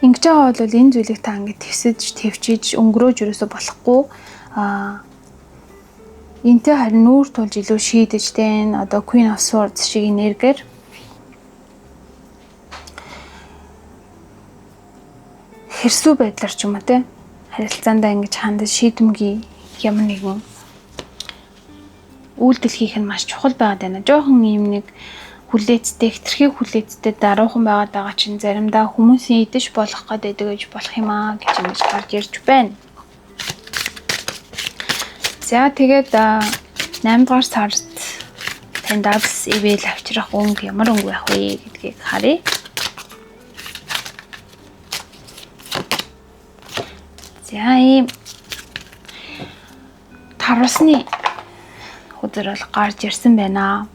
Ингэж байгаа бол энэ зүйлийг та ингэ твсэж, твчиж, өнгөрөөж ерөөсө болохгүй. Энтэй харин нүүр тулж илүү шийдэж тэ энэ одоо Queen of Swords шиг энергиэр хэрсүү байдлаар ч юм уу те харилцаандаа ингэж хандаж шийдэмгий ямар нэгэн үйлдэл хийх нь маш чухал байгаад байна. Жохон ийм нэг хүлээцтэй, хэтэрхий хүлээцтэй даруухан байгаад байгаа чинь заримдаа хүмүүсийн идэж болох гэдэг гэж болох юм аа гэж ингэж гарч ирж байна. За тэгээд 8 дугаар сард танд авс ивэл авчрах өнгө ямар өнгө байх вэ гэдгийг харъя. За ийм таруулсны хөзөр бол гарч ирсэн байна.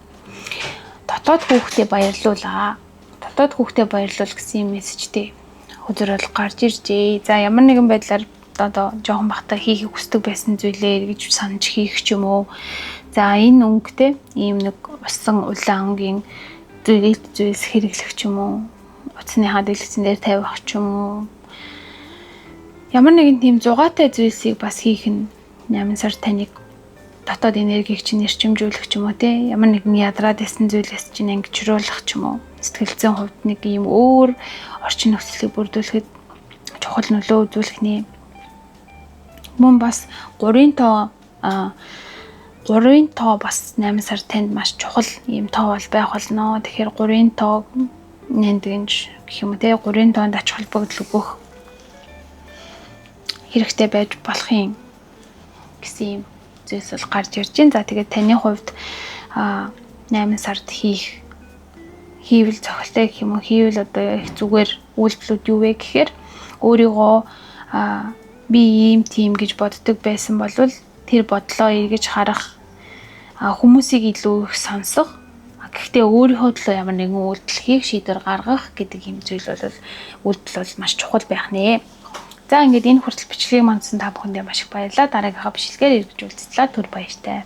Дотоод хүүхдээ баярлуулаа. Дотоод хүүхдээ баярлуул гэсэн юм мессежтэй хөзөр бол гарч иржээ. За ямар нэгэн байдлаар одоо жоохон бахта хийхийг хүсдэг байсан зүйлээ эргэж санаж хийх ч юм уу. За энэ өнгөтэй ийм нэг усан улаан өнгийн зүйлс хэрэглэх ч юм уу. Утасныхаа дэлгэцэн дээр тавих ч юм уу. Ямар нэгэн тийм зугаатай зүйлсийг бас хийх нь 8 сар таныг дотоод энергийг чинь эрчимжүүлэх ч юм уу те ямар нэгэн ядраад байсан зүйлээс чинь ангижруулах ч юм уу. Сэтгэл зүйн хувьд нэг ийм өөр орчин нөхцөлийг бүрдүүлэхэд чухал нөлөө үзүүлэх нэ. Мөн бас 3-ын тоо 3-ын тоо бас 8 сар танд маш чухал ийм тоо бол байх болно. Тэгэхээр 3-ын тоог нэндгэнж гэх юм уу те 3-ын тоонд ач холбогдол өгөх хэрэгтэй байж болох юм гэсэн юм зүйлс бол гарч ирж байна. За тэгээд таны хувьд 8 сард хийх хийвэл цохилтой гэх юм уу хийвэл одоо их зүгээр үйлдэлүүд юу вэ гэхээр өөрийгөө би ийм тийм гэж боддог байсан бол тэр бодлоо эргэж харах, хүмүүсийг илүү их сонсох, гэхдээ өөрийнхөө төлөө ямар нэгэн үйлдэл хийх, шийдвэр гаргах гэдэг юм зүйл бол үйлдэл бол маш чухал байх нэ. За ингээд энэ хүртэл бичлэгийг мандсан та бүхэндээ маш их баярлалаа. Дараагийнхаа бичлэгээр эргэж уулзлаа. Түр баяртай.